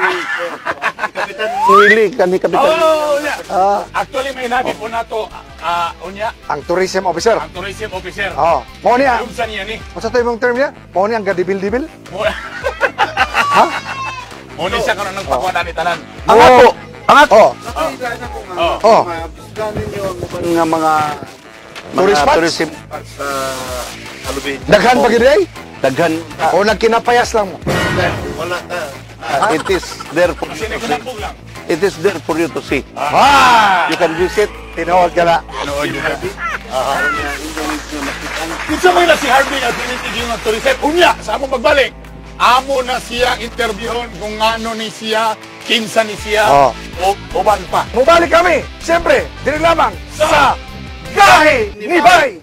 Kapitan Willie, kani Kapitan. Oh, yeah. Actually, may nabi po na to, unya, Ang tourism officer. Ang tourism officer. Oh, mao niya. Unsa niya ni? Unsa to imong term niya? Mao niya ang gadibil-dibil? Ha? Mo ni siya karon nagpakuha ni tanan. Ang ako, ang ako. Oh. Oh. Oh. Mabisita ninyo ang uban nga mga Tourist spots? Tourism spots sa Alubijid. Daghan pa gid ay? Daghan. O nagkinapayas lang mo? Wala ka. It is there for you to see. It is there for you to see. Ah! You can visit. Tinuod ka na. Tinuod ka na. Kinsa man na si Harvey nga dili yung tourism? Unya, sa among pagbalik, amo na siya interviewon kung ano ni siya, kinsa ni siya, Oh. o uban pa. Mubalik kami, siyempre, diri lamang sa Gahi ni Bay!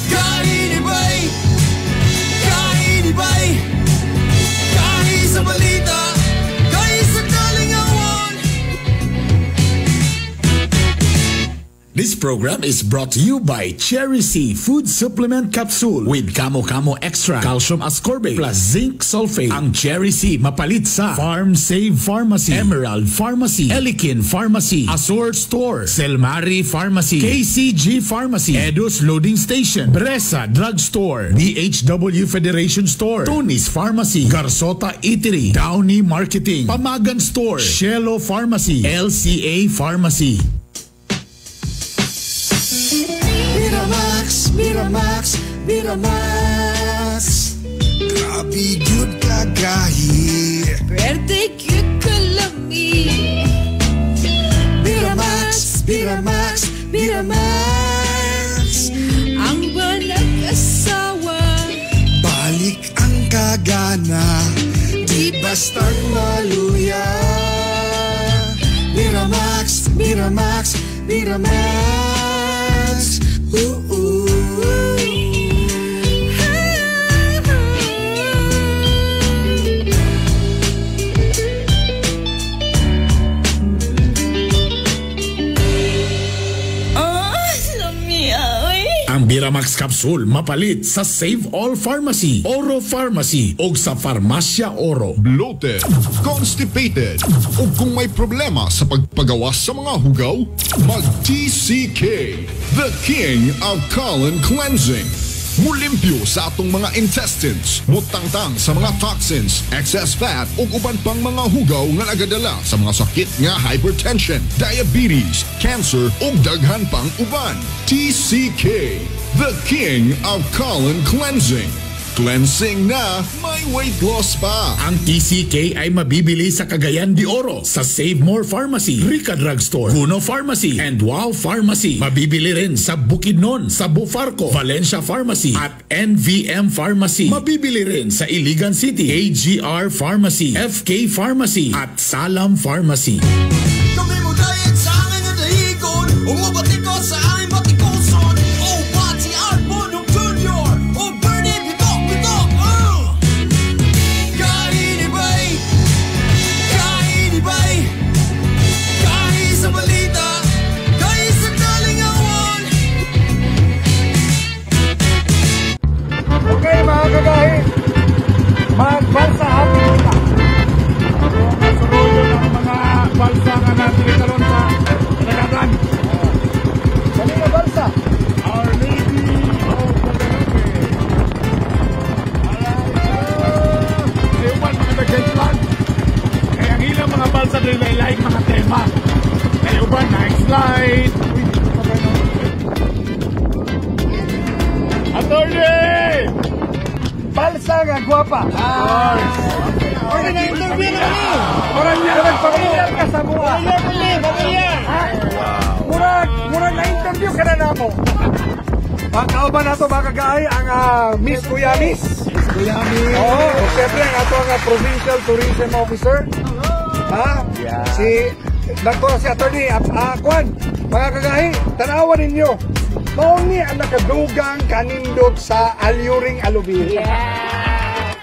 Gahi ni Bay! Gahi ni Bay! Gahi sa balita! Gahi sa kalingawan! This program is brought to you by Cherry C Food Supplement Capsule with Kamo Kamo Extra, Calcium Ascorbate plus Zinc Sulfate. Ang Cherry C mapalit sa Farm Save Pharmacy, Emerald Pharmacy, Elikin Pharmacy, Azure Store, Selmari Pharmacy, KCG Pharmacy, Edus Loading Station, Bresa Drugstore, DHW Federation Store, Tony's Pharmacy, Garsota Eatery, Downey Marketing, Pamagan Store, Shelo Pharmacy, LCA Pharmacy. Miramax, Miramax, Miramax. Grabe gyud kagahi. Pwerte gyud kalami. Miramax, Miramax, Miramax. Ang nag-asawa. Balik ang kagana, di bastang maluya. Miramax, Miramax, Miramax. Ooh, ooh. Oh, lami ay. Ang Biramax Capsule mapalit sa Save All Pharmacy, Oro Pharmacy o sa Farmasya Oro. Bloated, constipated, o kung may problema sa pagpagawas sa mga hugaw, mag-TCK, the king of colon cleansing. Mulimpyo sa atong mga intestines, mutangtang sa mga toxins, excess fat ug uban pang mga hugaw nga nagadala sa mga sakit nga hypertension, diabetes, cancer ug daghan pang uban. TCK, the king of colon cleansing. Cleansing na, may weight loss pa. Ang TCK ay mabibili sa Cagayan de Oro, sa Save More Pharmacy, Rica Drugstore, Guno Pharmacy, and Wow Pharmacy. Mabibili rin sa Bukidnon, sa Bufarco, Valencia Pharmacy, at NVM Pharmacy. Mabibili rin sa Iligan City, AGR Pharmacy, FK Pharmacy, at Salam Pharmacy. Kami mo diet sa aking dahigon. Umubatikos sa aming batikuson. Light! Attorney! Balsa nga gwapa. Okay na interview na kami. Murag murag pamilyar ka sa mua. Pamilyar kami, pamilyar. Murag murag na interview ka na namo. Pagkauban nato mga kagaay ang Miss Kuyamis. Miss Kuyamis. Oo, siyempre ang ato ang Provincial Tourism Officer. Ha? Yeah. Si Dr. si Attorney Kwan, mga kagahi, tanawan ninyo. Mao ni ang nakadugang kanindot sa Alluring Alubihi. Yeah.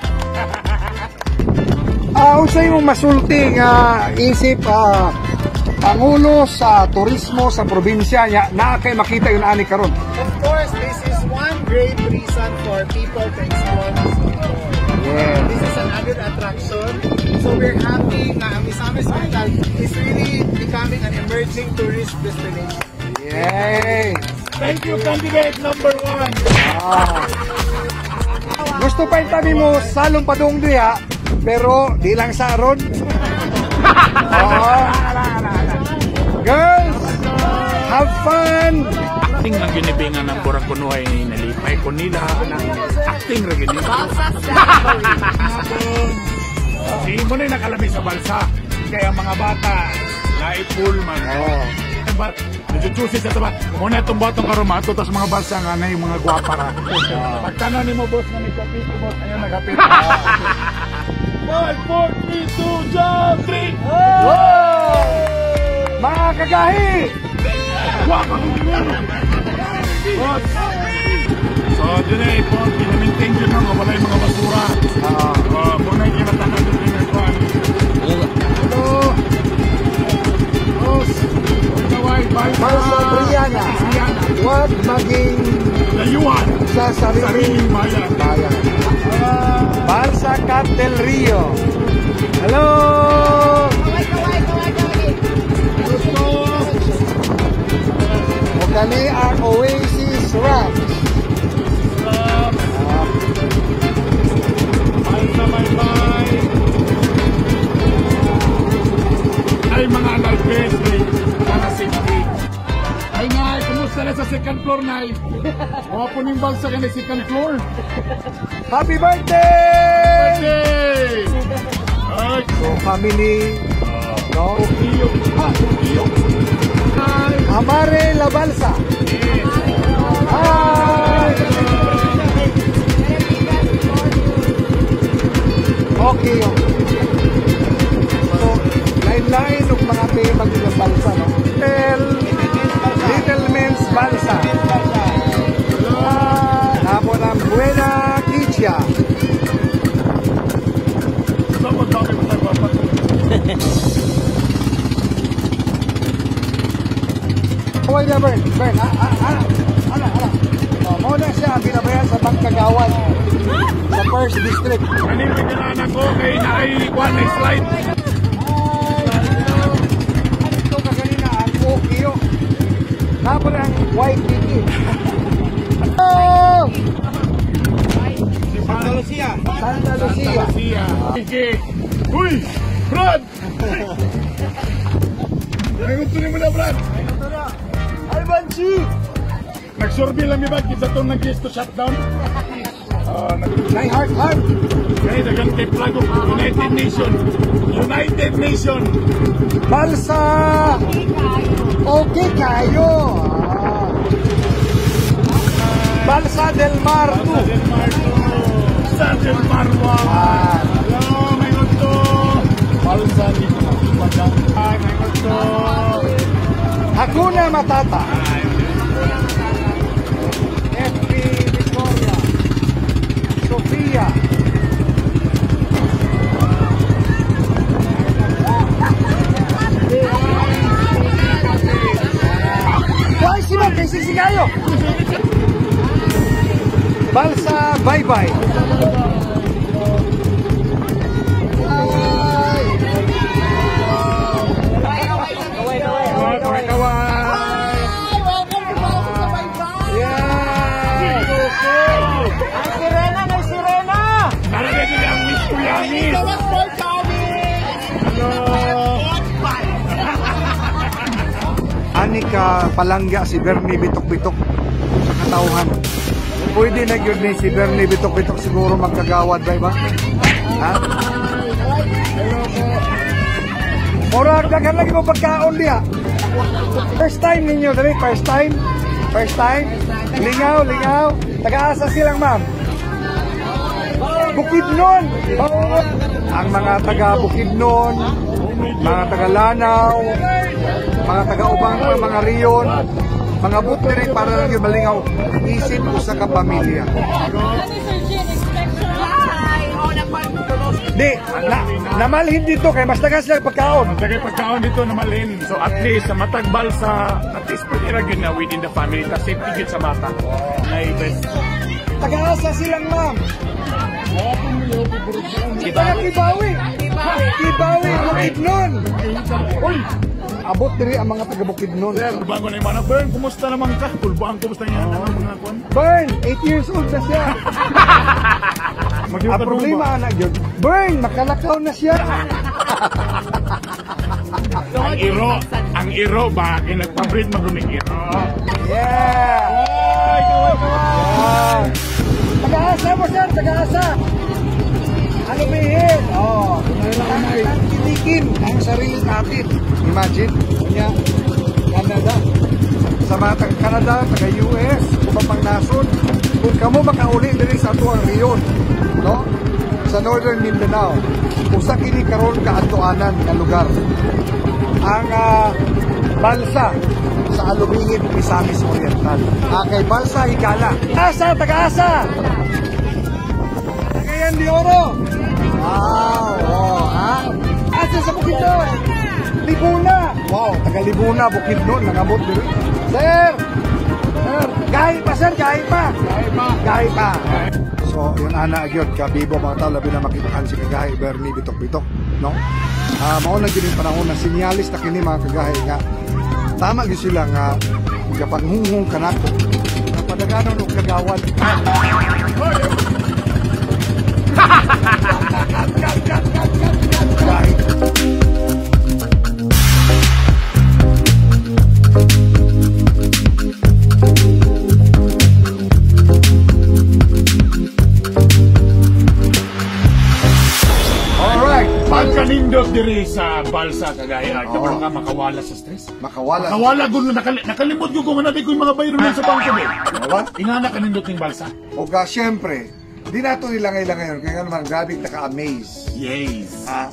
Unsay imong masulti nga isip Pangulo sa turismo sa probinsya niya naa kay makita yun ani karon? Of course, this is one great reason for people to explore Siquijor. This is an added attraction. So we're happy na ang Misamis Oriental is really becoming an emerging tourist destination. Yay! Thank you, candidate number 1. Gusto pa yung tabi mo salong padung diha, pero di lang sa aron. Oo. Girls, have fun! Acting lang ginibingan ng Burang Kunuhay nalipay ko nila. Acting ra gini. Si mo na nakalabi sa balsa. Kaya mga bata, naipul man. Oh. Ba, nagchuchusi sa taba. Muna itong batong karumato, tas mga balsa nga na yung mga gwapa ra. Pagtanaw ni mo, boss, nga nagkapit, boss, ayun, nagkapit. 5, 4, 3, 2, jump, 3! Wow! Mga kagahi! Gwapa kong ginoo! Boss! So, dun eh, po, pinamintain dyan nga, wala yung mga basura. Muna yung kinatanan dun yung nagkuhan. Hello! Boss! Kaway, bye! Balsa Triana, huwag maging Layuan! sa sariling Sariling bayan. bayan. Balsa Cat del Rio. Hello! Gusto! O kani ang Oasis Rocks. Balsa, bye-bye! Ay, mga life vest, eh, para safety. Ay nga, kumusta na sa second floor, Nay? Wapo ning balsa ka na second floor. Happy birthday! Birthday! Ay, So, family, no? iyo. Ha, iyo. Ay, Amare la Balsa. Hi! Okay. So, lain-lain og mga tema gyud ang balsa, no? Little Men's Balsa. Namo ng Buena Kicha. Sa pagdami mo tayo, papa. Kaway na, Bern. Bern, ana, ana. Oh, mao na siya ang binabayan sa Bangkagawan. Sa First District. Ano yung kinaanak ko kay naay kwan na slide. Ito ka kanina ang Okio. Napo na ang Waikiki. Oh! Santa Lucia. Santa Lucia. Lucia. Sige. Uy! Brad! Ay, gusto niyo mo na, Brad? Ay, Banchi! Nagsurvey lang iba, kinsa itong nag-guest to shutdown. Nay heart heart. Kaya dagang kay flag of United Nation. United Nation. Balsa! Okay kayo. Ah. Balsa del Mar 2. Balsa del Mar 2. Balsa del Mar 1. Hello, may gusto. Balsa ni Ay, may gusto. Hakuna Matata. FB Victoria. Sofia. Why si Mark? Kay sisigayo. Balsa, bye-bye. Kaway, kaway. Welcome to Balsa sa Baybay! Yeah! Ang sirena! May sirena! Tara na nila ang Miss Kuyamis. So much for coming! Hello. Ani Ani ka palangga si Bernie Bitok-Bitok sa katawhan. Pwede na gyud ni si Bernie Bitok-Bitok siguro magkagawad ba ba? Ha? Murag daghan lagi mo pagkaon diha. First time ninyo dali, first time. First time. Lingaw, lingaw. Taga-asa silang ma'am. Bukidnon. Ang mga taga Bukidnon, mga taga Lanao, mga taga ubang mga riyon, mga butleri para lang yung malingaw isip usa ka pamilya. Di, namalhin dito kay mas tagas lang pagkaon. Tagay pagkaon dito namalhin. So at least sa matag balsa, at least pwede ra gyud na within the family ta safety gyud sa bata. Nay best. Taga-asa silang ma'am. Taga Kibawi. Kibawi, Bukidnon. Uy, abot diri ang mga taga Bukidnon. Sir, bago na yung mga Bern, kumusta naman ka? Kulbaan, kumusta niya? Mga kuan? Bern, 8 years old na siya. Ang problema anak yun, Bern, makalakaw na siya. Ang iro ba? Kaya nagpabreed magumig iro. Yeah! Ay, kaway, kaway! Taga-asa mo, sir, taga-asa. Ano bihin? Oh, tangkilikin ang sarili natin. Imagine, kunya, Canada. Sa mga taga Canada, taga US, ubang pang nasod, kung kamo makauli diri sa atuang riyon, no? Sa Northern Mindanao, usa kini karon kaadtoanan nga lugar. Ang balsa sa Alubijid, Misamis Oriental. Kay Balsa Higala. Asa, taga-asa! Cagayan de Oro! Wow! Oh, ha? Asa sa Bukidnon? Libuna! Wow, taga Libuna, Bukidnon, nangabot diri. Sir! Sir, gahi pa sir, gahi pa! Gahi pa! Gahi pa! So, yun ana gyud kabibo mga tao, labi na makitaan si Kagahi Bernie Bitok-Bitok, no? Mao na gyud yung panahon na sinyalis na kini mga kagahi nga tama gyud sila nga gapanghunghong kanako napadaganon og kagawad. Gahi. Alright. Pagkanindot diri sa balsa Kagahi, ay kabalo ka makawala sa stress. Makawala. Makawala gud nakalimot gyud ko nga nabi ko yung mga bayro sa bangko be. What? Ingana kanindot ning balsa. O ga syempre, di nato nila ngayon kaya nga naman grabe naka-amaze. Yes. Ha?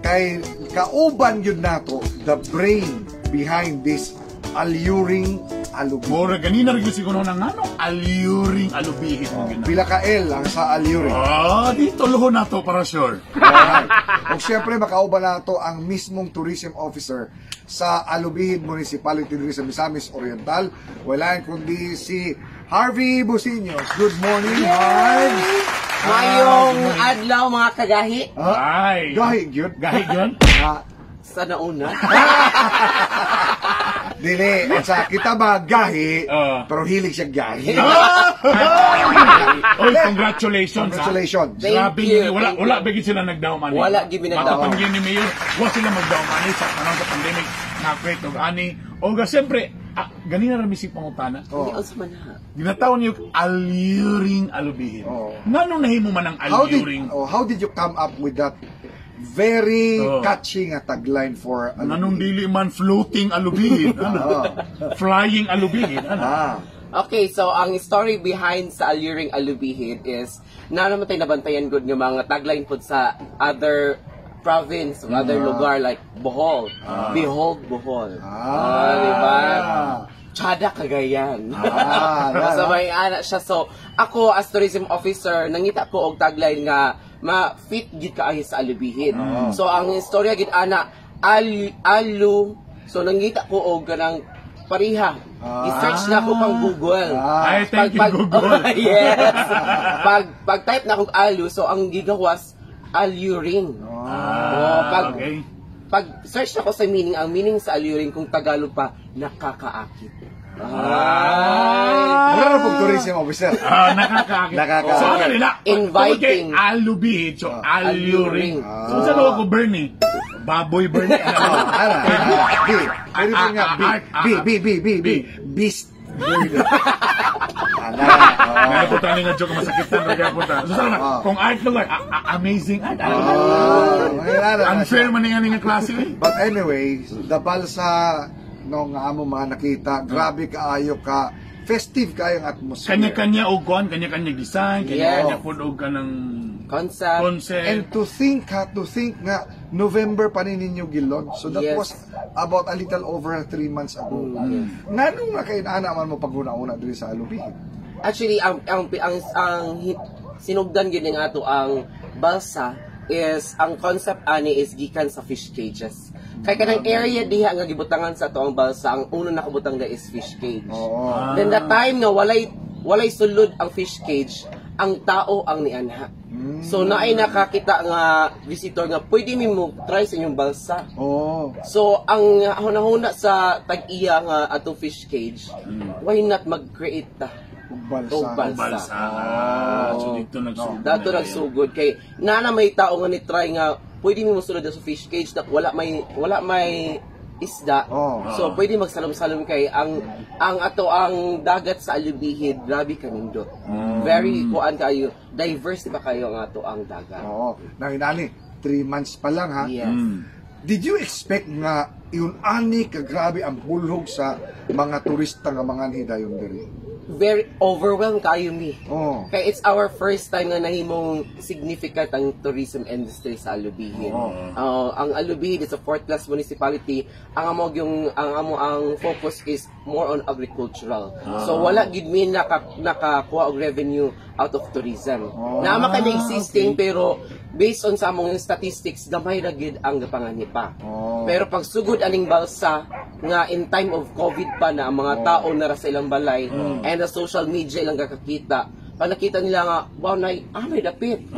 Kay kauban gyud nato the brain behind this alluring alubihin. Mura ganina rin siguro nang ano, alluring alubihin. Oh. Pila ka L ang sa alluring. Ah, dito luho na to para sure. Alright. O siyempre makauban nato ang mismong tourism officer sa Alubijid Municipality diri sa Misamis Oriental. Wala kundi si Harvey Busiños. Good morning, Harv. Mayong adlaw mga kagahi. Ay. Gahi gyud. Gahi gyud. Sa nauna. Dili, sa kita ba gahi, pero hilig siya gahi. Oy, congratulations. Congratulations. Grabe, wala wala bigit sila nagdawman. Wala gid nagdawman. Matapang ni Mayor, wa sila magdawman sa panahon sa pandemic na create og ani. O ga siyempre, ganina ra misig pangutana. Oh. Ginatawon niyo alluring alubihin. Ngano nahimo man ang alluring? How did you come up with that very catchy nga tagline for alubihin? Anong dili man floating alubihin? Ano? Flying alubihin? Ano? Okay, so ang story behind sa alluring alubihin is na naman tayo nabantayan good ng mga tagline po sa other province, other lugar like Bohol. Behold Bohol. Diba? Tsada Cagayan. So may anak siya. So ako as tourism officer, nangita ko og tagline nga ma-fit gid kaayo sa alubihin. So ang istorya gid ana alu. So nangita ko og kanang pariha. I-search na ko pang Google. Ay, thank you Google. Yes. Pag type na kog alu, so ang gigawas alluring. Pag search na ko sa meaning, ang meaning sa alluring kung Tagalog pa, nakakaakit. Wala na pong tourism officer. Nakakaakit. Nakakaakit. So ano nila? Inviting. Alubihin, so alluring. So sa ko, Bernie? Baboy Bernie. Oh, ara, ara. B. Pwede ba nga B? B, B, B, B, B. Beast Burger. Ana. May punta ni nga joke masakitan ra gyapon ta. So sana kung art lugar, amazing art. Unfair man nga nga klase eh. But anyway, the balsa no nga amo mga nakita, grabe kaayo ka festive kaayo ang atmosphere. Kanya-kanya og kuan, kanya-kanya design, kanya-kanya pud og kanang concept. Concept. And to think ha, to think nga November pa ni ninyo gi-launch. So that was about a little over 3 months ago. Nganong nga kay ana man mo paguna-una diri sa Alubijid? Actually, ang sinugdan gyud nga ato ang balsa is ang concept ani is gikan sa fish cages. Kay kanang area diha nga gibutangan sa ato ang balsa, ang una nakabutang da is fish cage. Then the time nga walay sulod ang fish cage, ang tao ang nianha. So naay nakakita nga visitor nga pwede mi mo try sa inyong balsa. So ang hunahuna sa tag-iya nga ato fish cage, why not mag-create ta balsa? Og balsa. Balsa. So dito nagsugod. Dato na. Nagsugod kay nana may tao nga ni try nga pwede mi mosulod sa fish cage na wala may isda. So pwede magsalom-salom kay ang ato ang dagat sa Alubijid, grabe kanindot. Very kuan kayo, diverse ba kayo ang ato ang dagat. Oo. Nang inani, 3 months pa lang ha. Yes. Did you expect nga yun ani kagrabe ang hulhog sa mga turista nga mga hidayon diri? Very overwhelmed kayo mi. Kay it's our first time nga nahimong significant ang tourism industry sa Alubijid. Ang Alubijid is a fourth class municipality. Ang amo ang focus is more on agricultural. So wala gid mi nakakuha og revenue out of tourism. Naa man kay existing, pero based on sa among statistics, gamay ra gid ang gapanganhi pa. Pero pag sugod aning balsa nga in time of COVID pa na ang mga tao na ra sa ilang balay and the social media ilang kakakita. Pag nakita nila nga, wow, nay, may dapit.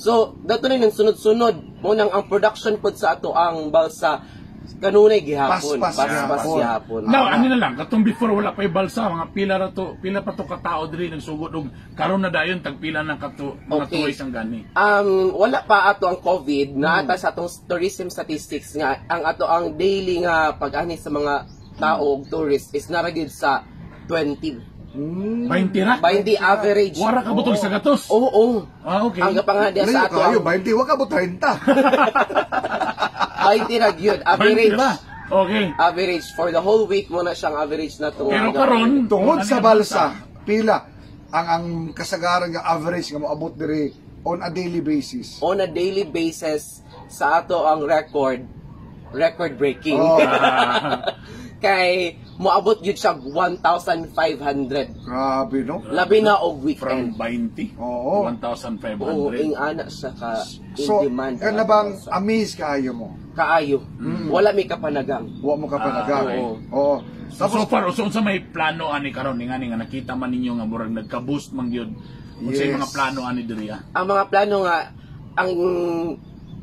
So, dato na yung sunod-sunod mo nang ang production pod sa ato ang balsa kanunay gihapon. Paspas Paspas gihapon. Gihapon. Now, ano na lang, katong before wala pa balsa, mga pila ra to, pila pa to katao diri nagsugod og karon na dayon tagpila na kato mga tourists ang gani? Wala pa ato ang COVID na ata sa atong tourism statistics nga ang ato ang daily nga pag-ani sa mga tao og tourist is nara gyud sa 20. 20 ra? 20 average. Wara ka butog sa gatos? Oo. Ah, okay. Ang gapangadya sa Layo ato kayo, ang 20, wa ka mo 30. 20 ra gyud average. 20 ra? Okay. Average for the whole week mo na siyang average na to. Pero karon, Tungod ano sa yung balsa, pila ang kasagaran nga average nga moabot diri on a daily basis? On a daily basis sa ato ang record record breaking. Kay moabot gyud siya 1,500. Grabe, no? Labi na og From weekend. 20? Oo. 1,500. Oo, ing ana siya ka in So, demand. kana bang amaze kaayo mo? Kaayo. Wala may kapanagang. Wa mo kapanagang. Ah, oo. Oo. So, so far, so, unsa may plano ani karon ni nga nakita man ninyo nga murag nagka-boost man gyud? Unsa mga plano ani diri ah? Ang mga plano nga ang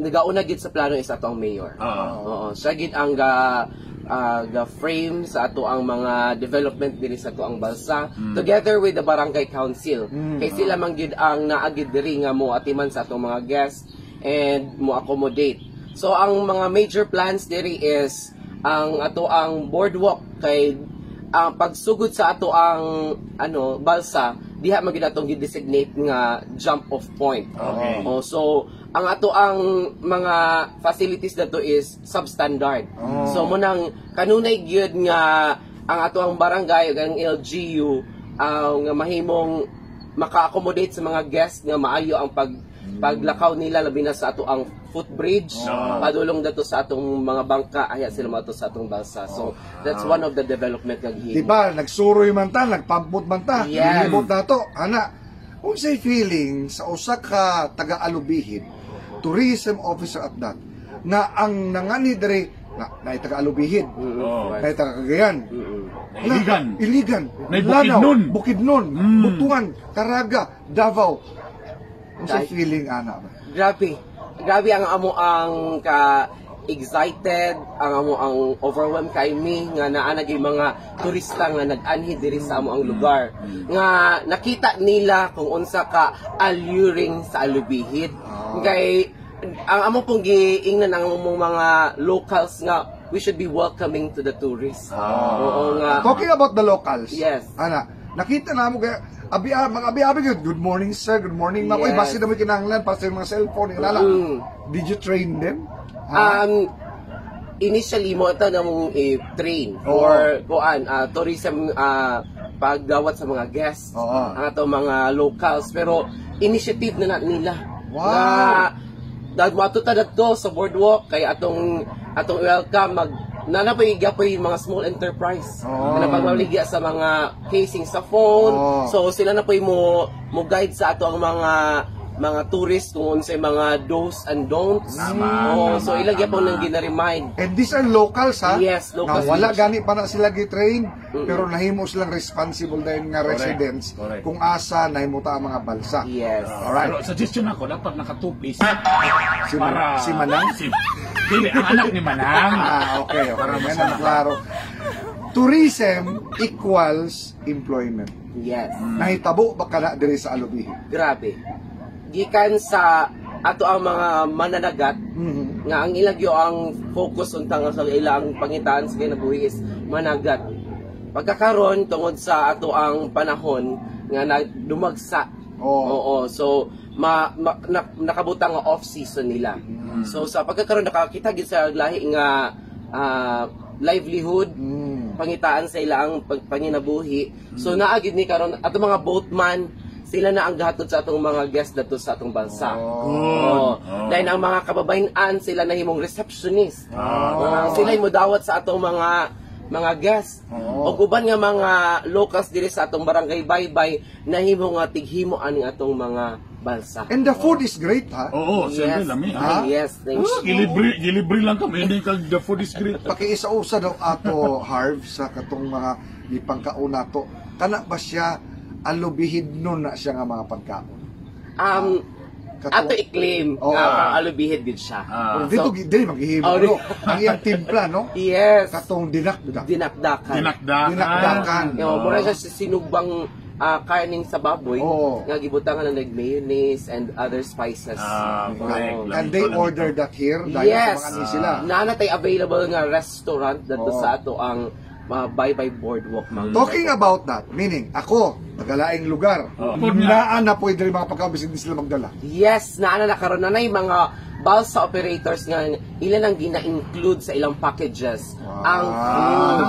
nagauna gid sa plano is ato ang mayor. Oo, siya gid ang ga frame sa ato ang mga development diri sa ato ang balsa together with the barangay council. Kay sila man gid ang naagid diri nga mo atiman sa atong mga guests and mo accommodate. So ang mga major plans diri is ang ato ang boardwalk, kay ang pagsugod sa ato ang ano balsa diha man gid atong gi-designate nga jump off point. Oh, so ang ato ang mga facilities dato is substandard. So mo nang kanunay gyud nga ang ato ang barangay ug ang LGU nga mahimong maka-accommodate sa mga guests nga maayo ang paglakaw nila, labi na sa ato ang footbridge padulong dato sa atong mga bangka aya sila moadto sa atong balsa. So that's one of the development nga gihimo. Di ba, nagsuroy man ta, nagpampot man ta, nilibot na to. Ana, unsay feeling sa usa ka taga-Alubijid, tourism officer at that, na ang nangani diri na naay taga-Alubijid, naay taga Cagayan, Iligan. Iligan, Naay Lanao, Bukidnon. Bukidnon, Butuan, Caraga, Davao. Unsay feeling ana ba? Grabe. Grabe ang amo ang ka excited, ang amo ang overwhelmed kay mi nga naa na gyud mga turista nga nag-anhi diri sa amo ang lugar. Nga nakita nila kung unsa ka alluring sa Alubijid. Kay Ang amo pong giingnan ang among mga locals nga we should be welcoming to the tourists. Oo nga. Talking about the locals. Yes. Ana, nakita na mo kaya abi ah, mga abi-abi gyud, "Good morning, sir, good morning, ma'am." Uy, basi na mo kinahanglan para sa mga cellphone inala. Did you train them? Ha? Initially mo ito na mong i-train for kuan tourism, paggawat sa mga guests, ang ato mga locals, pero initiative na nila na dagwato ta dadto sa boardwalk kay atong atong welcome mag nana pa gyapon yung mga small enterprise na pagmaligya sa mga casing sa phone. So sila na po mo mo guide sa ato ang mga mga tourists kung unsay mga do's and don'ts. Oh, so ilang gyapon nang gina-remind. And these are locals, ha? Yes, locals. Na wala gani pa na sila gi-train, pero nahimo silang responsible dahil nga residents kung asa nahimo ta ang mga balsa. Yes. Alright. Pero suggestion ako, dapat naka two-piece. Si Manang? Si, dili, ang anak ni Manang. Ah, okay. Para May mas na klaro. Tourism equals employment. Yes. Nahitabo ba kana diri sa Alubijid? Grabe. Gikan sa ato ang mga mananagat nga ang ilang gyud ang focus untang sa ilang pangitaan sa kinabuhi is managat. Pagkakaron tungod sa ato ang panahon nga dumagsa. Oo. So nakabutang nga off season nila. So sa pagkakaroon nakakita gid sa lahi nga livelihood, pangitaan sa ilang panginabuhi. So naa gid ni karon ato mga boatman, sila na ang gahatod sa atong mga guest dato sa atong balsa. Oo. Dahil ang mga kababayan, sila na himong receptionist. Sila yung mudawat sa atong mga mga guest. Og uban nga mga locals diri sa atong barangay Baybay nahimo nga tighimo ani atong mga balsa. And the food is great, ha? Oo, siyempre, lami. Ha? Yes, thank you. Gilibre, gilibre lang kami. Hindi kag the food is great. Pakiisa-usa daw ato, Harv, sa katong mga gipangkaon nato. Kana ba siya alubihid nun na siya nga mga pagkaon? Ato i-claim nga parang alubihid gid siya. Pero dito dili maghihimo, Oh, no? Ang iyang timpla, no? Yes. Katong dinakdak. Dinakdakan. Dinakdakan. Dinakdakan. Yo, mura siya sa sinugbang karning sa baboy nga gibutangan ng like mayonnaise and other spices. Ah, correct. Can they order that here? Dahil Yes. sa mga ni sila. Naa na tay available nga restaurant dadto sa ato ang mga Baybay Boardwalk mga. Talking about that, meaning ako, tagalaing lugar, naa na pwede rin mga pagkaon bisin di sila magdala. Yes, naa na karon na nay mga balsa operators nga ilan ang gina-include sa ilang packages ang food.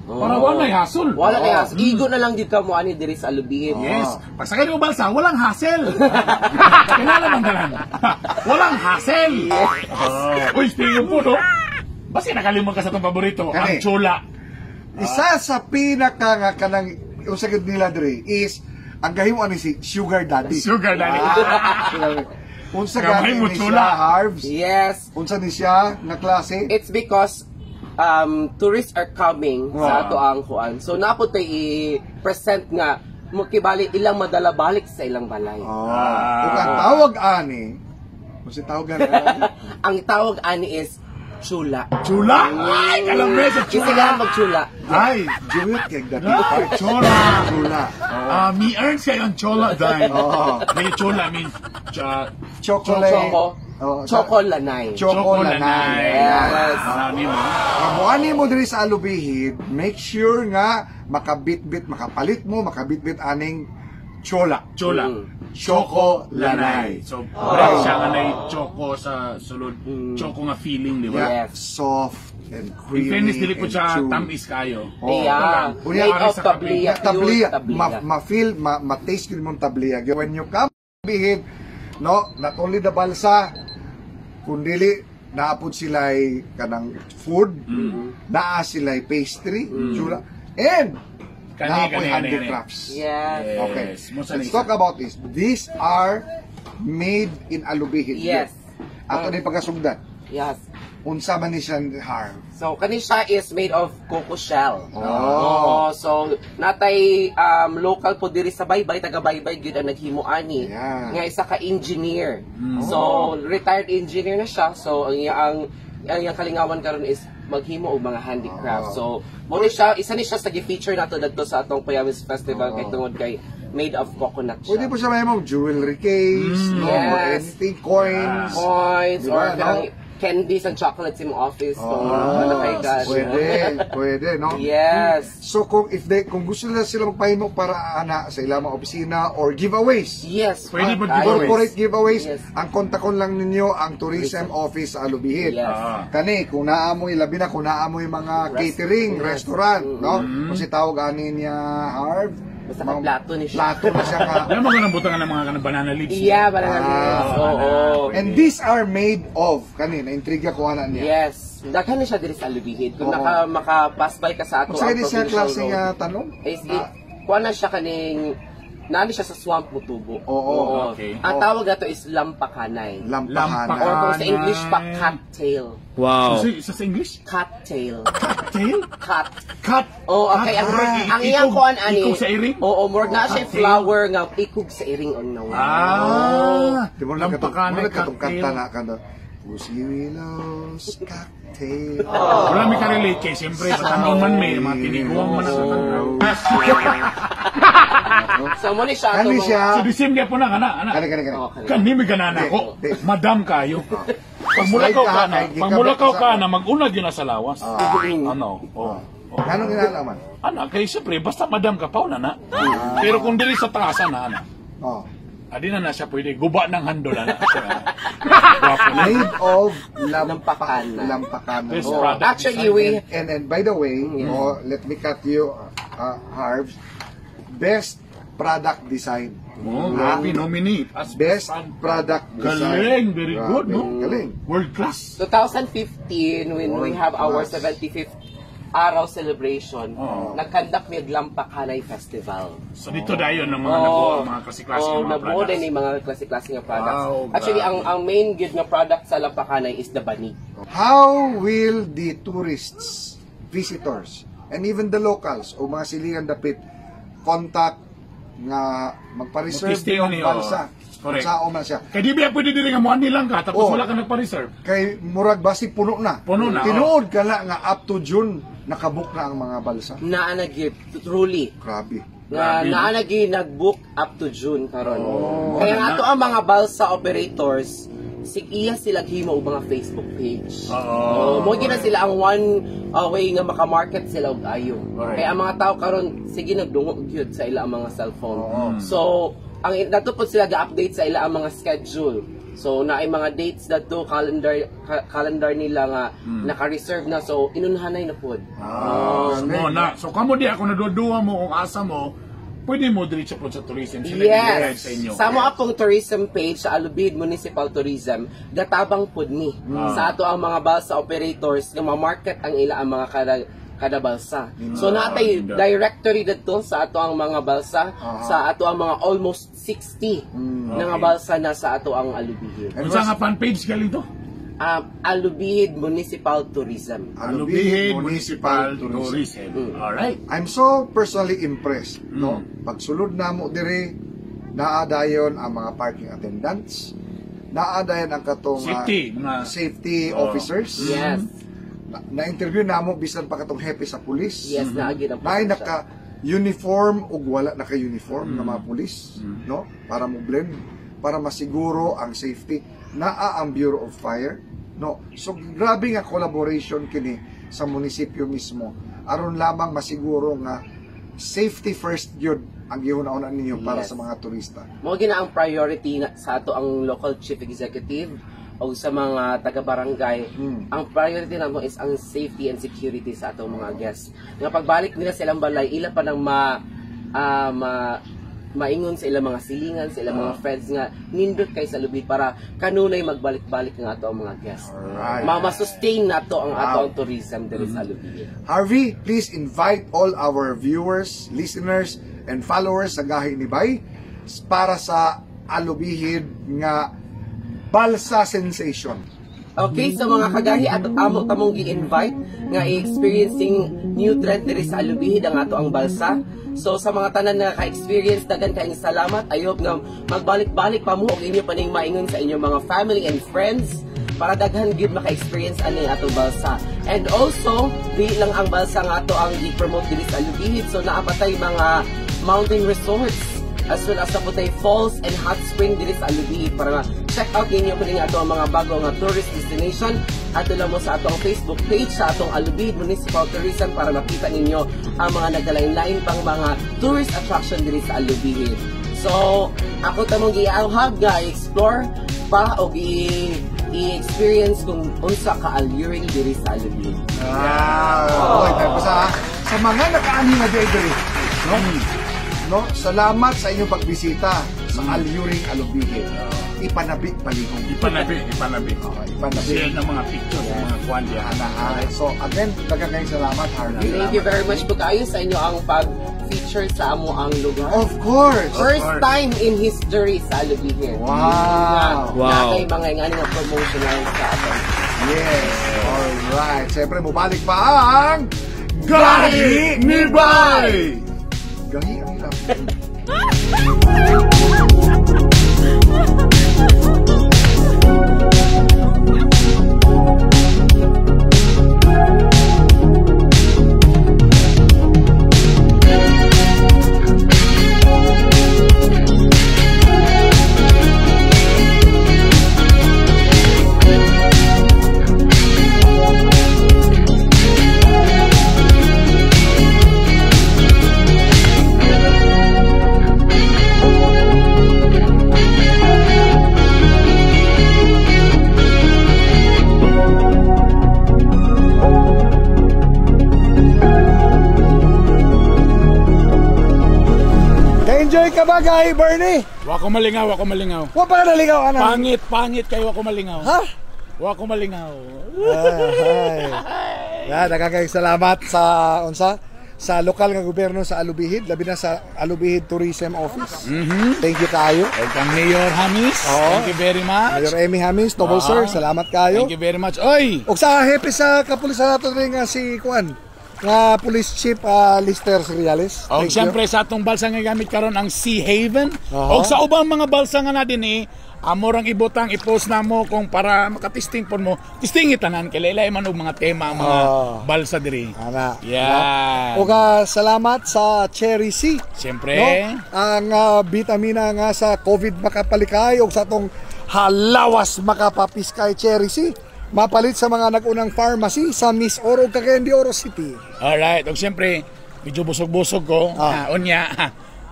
Oo. Para wala hassle. Wala kay hassle. Igo na lang dito mo ani diri sa Alubijid. Yes. Pag sakay mo balsa, walang hassle. Kinala man tanan. Walang hassle. Oh. Uy, speaking of food, oh. Basta nakalimot ka sa itong paborito, ang Kani. chula. Isa sa pinaka nga kanang usa gyud nila diri is ang gahimo ani si Sugar Daddy. Sugar Daddy. Ah, unsa Gamay gani mo ni chula. siya, Harvs? Yes. Unsa ni siya nga klase? It's because tourists are coming sa ato ang kuan. So napo tay i-present nga mo kibali ilang madala balik sa ilang balay. Oh. Ug ang tawag ani, unsa tawag ani? Ang tawag ani is chula. Chula? Ay, kalambe sa Kasi chula. nga magchula. Ay, Juwit kay dati. Chola. Chula. Ah, mi earn siya yung chola dahil. May chola means Chocolate. Choco. Oh, Choco lanay. Choco lanay. Yes. Marami mo. Kamuani mo diri sa Alubijid, make sure nga makabitbit, makapalit mo, makabitbit aning chola. Chola. Choco lanay. So, bread siya nga nay choco sa sulod. Choco nga feeling, di ba? Yeah. Soft and In creamy. fairness, dili po and siya chewy. tamis kayo. Oh. Yeah. Unya, Made of sa kape. tabliya. Tabliya. Pure Ma, ma-feel, ma, ma-taste yun mong tabliya. When you come Alubijid, no, not only the balsa, kundili naapod sila kanang food, naa sila pastry, chula, and Kani, naapoy kani, kani, kani. handicrafts. Yes. Okay. Musa Let's na isa. talk about this. These are made in Alubijid. Yes. Ato ni pagkasugdan. Yes. Unsa man ni siya, Harv? So, kani siya is made of coco shell. Oh. Oo, so, natay local po diri sa Baybay, taga Baybay gyud ang naghimo ani. Nga isa ka engineer. So, retired engineer na siya. So, ang iyang kalingawan karon is maghimo og mga handicraft. So, mo ni siya, isa ni siya sa gi-feature nato dadto sa atong Payamis Festival kay tungod kay Made of coconut siya. Pwede po siya may mong jewelry case, no? Or anything, coins. Coins, Diba, or no? kanang candies and chocolates in office. Kung ano kay cash. Pwede, pwede, no? Yes. So kung if they kung gusto nila sila magpahimo para ana sa ilang mga opisina or giveaways. Yes. Pwede ba giveaways? Corporate giveaways, ang kontakon lang ninyo ang Tourism Office sa Alubijid. Yes. Kani kung naa mo'y labi na kung naa mo'y mga catering, restaurant, no? Kung si tawag ani niya Harv, Basta ka plato ni siya. Plato na siya nga. Dala mo ganang butangan ng mga kanang banana leaves. Yeah, banana leaves. Oo. And these are made of kani na intriga ko ana niya. Yes. Daghan ni siya diri sa Alubijid. Kung Oo. Naka maka-pass by ka sa ato Unsa ang ni siya provincial klase road. nga tanong? Is it, kuha na siya kaning naani siya sa swamp mutubo. Oo. Okay. Ang tawag nato is lampakanay. Lampakanay. Or kung sa English pa, cattail. Wow. Sa English? Cattail. Cattail? Cat. Cat. Oh, okay. Ang, Cat. ang iyang Ikog- kuan ani. ikog sa iring? Oo, more na siya Cattail. flower nga ikog sa iring on no. Di mo na katong Lampakanay, mo na katong cocktail. kanta na kanta. Pussy Willows Cocktail. Wala may ka-relate kay siyempre sa tanon man may mga tiniguang man ang kanta. So mo ni siya ato Kani mga- siya. So the same gyapon na kana ana. Kani kani kani. Oo, kani. Kani may ganana ko. Madam kayo. Pag mulakaw ka na, Slide ka, pag mulakaw kay- ka na, mag-una gyud na sa lawas. Ano? Oh. Anong ginalaman? Ana, kay siyempre, basta madam ka, pauna na. Pero kung dili sa taas, ana, ana. Oh. Adi na na siya pwede. Guba ng handol, ana. Gwapo na. Made of Lampakanay. lampakanay. This Oh. product Actually, we And by the way, oh, let me cut you, Harvs. Best product design. Oh, grabe, nominee. As Best product design. Galing, very good, Grabe, no? Galing. World class. 2015 when we have our World class. 75th araw celebration, Oo. nag-conduct mi og Lampakanay Festival. So dito dayon ng mga nabuo, ang mga klase-klase Oh, ng mga nabuo products. din yung mga klase-klase nga products. Wow, Actually, grabe. ang main gyud nga product sa Lampakanay is the banig. How will the tourists, visitors, and even the locals o mga silingan dapit contact nga magpa-reserve Mag-testing ng ni, oh. balsa? Correct. Sao man siya. Kay di ba pwede diri nga moani lang ka tapos Oh. wala ka nagpa-reserve. Kay murag basi puno na. Puno na, oh. Tinuod ka na nga up to June nakabook na ang mga balsa. Naa na gyud truly. Grabe. Nga Grabe. naa na gyud nag-book up to June karon. Kaya nga na. ato ang mga balsa operators sig iya sila himo og mga Facebook page. Oo. Oh, mo gyud na sila ang one way nga maka-market sila og ayo. Correct. Kaya ang mga tao karon sige nagdungog gyud sa ila ang mga cellphone. So, ang dato pod sila ga-update sa ila ang mga schedule. So naay mga dates dato calendar calendar nila nga naka-reserve na, so inunhanay na pod. Ah, mo na. So kamo di ako naduduwa mo kung asa mo, pwede mo diretso po sa tourism sila i-guide Yes. sa inyo. Sa mo akong tourism page sa Alubid Municipal Tourism, gatabang pud ni sa ato ang mga balsa operators nga ma-market ang ila ang mga kada kada balsa. So natay ganda. directory didto sa ato ang mga balsa, sa ato ang mga almost 60 na nga balsa na sa ato ang Alubijid. Unsa nga fan page galing to? Alubijid Municipal Tourism. Alubijid Municipal Tourism. Alright. I'm so personally impressed, no? Pagsulod namo diri, naa dayon ang mga parking attendants, naa dayon ang katong Safety, mga- safety Oh. officers. Yes. Na-interview namo bisan pa katong hepe sa pulis. Yes, naa gyud ang Naay siya. naka uniform ug wala naka-uniform nga mga pulis, no? Para mo blend, para masiguro ang safety. Naa ang Bureau of Fire, no? So grabe nga collaboration kini sa munisipyo mismo aron lamang masiguro nga safety first yun ang gihuna-una ninyo para sa mga turista. Mao gina ang priority na, sa ato ang local chief executive o sa mga taga-barangay. Ang priority namo is ang safety and security sa atong mga guests. Nga pagbalik nila sa ilang balay, ila pa nang ma maingon sa ilang mga silingan, sa ilang mga friends nga nindot kay sa lubid para kanunay magbalik-balik nga ato ang mga guests. Alright. Ma-sustain nato ang ato ang tourism diri sa Lubid. Harvey, please invite all our viewers, listeners, and followers sa Gahi ni Bay para sa Alubijid nga Balsa Sensation. Okay, so mga kagahi at amo tamong gi-invite nga i-experiencing new trend diri sa Alubijid ang ato ang balsa. So sa mga tanan na ka-experience, daghan kaayong salamat. I hope nga magbalik-balik pa mo og inyo paning maingon sa inyong mga family and friends para daghan gyud maka-experience ani atong balsa. And also, di lang ang balsa nga ato ang gi-promote diri sa Alubijid. So naa pa tay mga mountain resorts. As well as sa Putay Falls and Hot Spring diri sa Alubijid para ma-check out ninyo kini nga ato ang mga bago nga tourist destination. Ato lang mo sa atong Facebook page sa atong Alubijid Municipal Tourism para makita ninyo ang mga nagkalain-lain pang mga tourist attraction diri sa Alubijid. So, ako tamong gianghag nga explore pa o i-experience kung unsa ka alluring diri sa Alubijid. Wow. Okay, tapos sa mga nakaani na diri, no? No, salamat sa inyong pagbisita sa Alluring Alubijid. Ipanabi palihog. Ipanabi, ipanabi. Ipanabi. Share ng mga pictures, ng mga kwan diya. So again, daghang salamat, Harvey. Thank you very much po kayo sa inyo ang pag-feature sa amo ang lugar. Of course. First time in history sa Alubijid. Wow. Wow. Natay mga nga nga promotional sa aton. Yes. All right. Siyempre, mubalik pa ang Gahi ni Bay! Gahi ang hirap. Enjoy ka ba, Gahi Bernie? Wa ko malingaw, wa ko malingaw. Wa pa ka naligaw, ana? Pangit, pangit kayo, wa ko malingaw. Ha? Wa ko malingaw. Ay. Daghang salamat sa unsa sa lokal nga gobyerno sa Alubijid, labi na sa Alubijid Tourism Office. Thank you kayo. Kang Mayor Hamis, thank you very much. Mayor Amy Hamis, Noble sir, salamat kayo. Thank you very much. Oy! Og sa hepe sa kapulisan nato rin nga si Kuan, nga Police Chief Lister Seriales. Og siyempre sa atong balsa nga gamit karon ang Sea Haven. Og sa ubang mga balsa nga na din amorang ibutang i-post na mo kung para makatisting pon mo. Tistingi tanan kay laylay man og mga tema ang mga balsa diri. Ana. Yeah. Og salamat sa Cherry C. Siyempre. No? Ang vitamina nga sa COVID makapalikay og sa atong halawas makapapiskay Cherry C. Mapalit sa mga nag-unang pharmacy sa Miss Oro Cagayan de Oro City. Alright, og siyempre medyo busog-busog ko. Unya,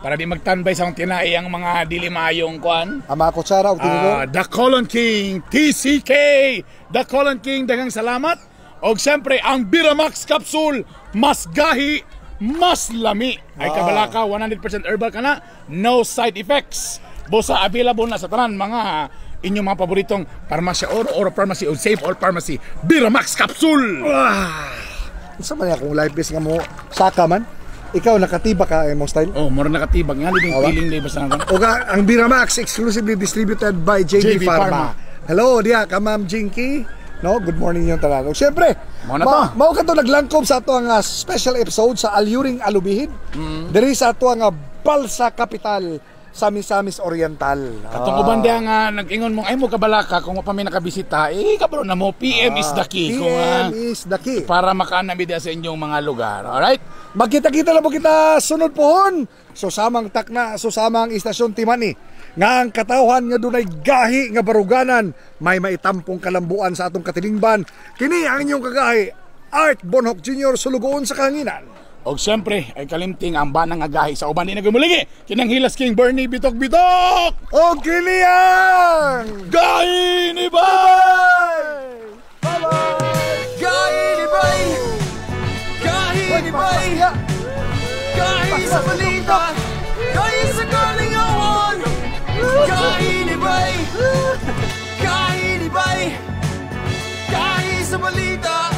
para di magtanbay sa akong tinai ang mga dili maayong kuan. Ang mga kutsara og tinidor. The Colon King, TCK. The Colon King, daghang salamat. Og siyempre ang Biramax Capsule, mas gahi, mas lami. Ay kabalaka, 100% herbal ka na, no side effects. Busa available na sa tanan mga inyong mga paboritong Parmasya Oro, Oro Pharmacy o Save All Pharmacy. Biramax Capsule! Unsa man akong life base nga mo saka man? Ikaw nakatiba ka imong style? Oh, mura nakatibag nga ding feeling di basta na. Og ang Biramax exclusively distributed by JB Pharma. Hello diha ka Ma'am Jinky. No, good morning yung tanan. Og syempre, mao ka to naglangkob sa ato ang special episode sa Alluring Alubijid. Diri sa ato ang Balsa Capital sa Misamis Oriental. Katong uban diha nga nag-ingon mo ay mo kabalaka kung pa mi nakabisita, eh kabalo na mo, PM is the key. PM is the key. Para makaanami diha sa inyong mga lugar. Alright? Magkita-kita na po kita sunod pohon. Susamang takna, susamang istasyon Timani. Nga ang katawhan nga dunay gahi nga baruganan, may maitampong kalambuan sa atong katilingban. Kini ang inyong kagahi, Art Bonhoc Jr. Sulugoon sa kahanginan. Og siyempre, ay kalimting ang banang agahi sa uban di nagumuligi. Kinang Hilas King Bernie Bitok Bitok! Og kini ang Gahi ni Bay! Bye-bye! Gahi ni Bay! Gahi ni Bay! Gahi sa balita! Gahi sa kalingawan! Gahi ni Bay! Gahi ni Bay! Gahi sa balita!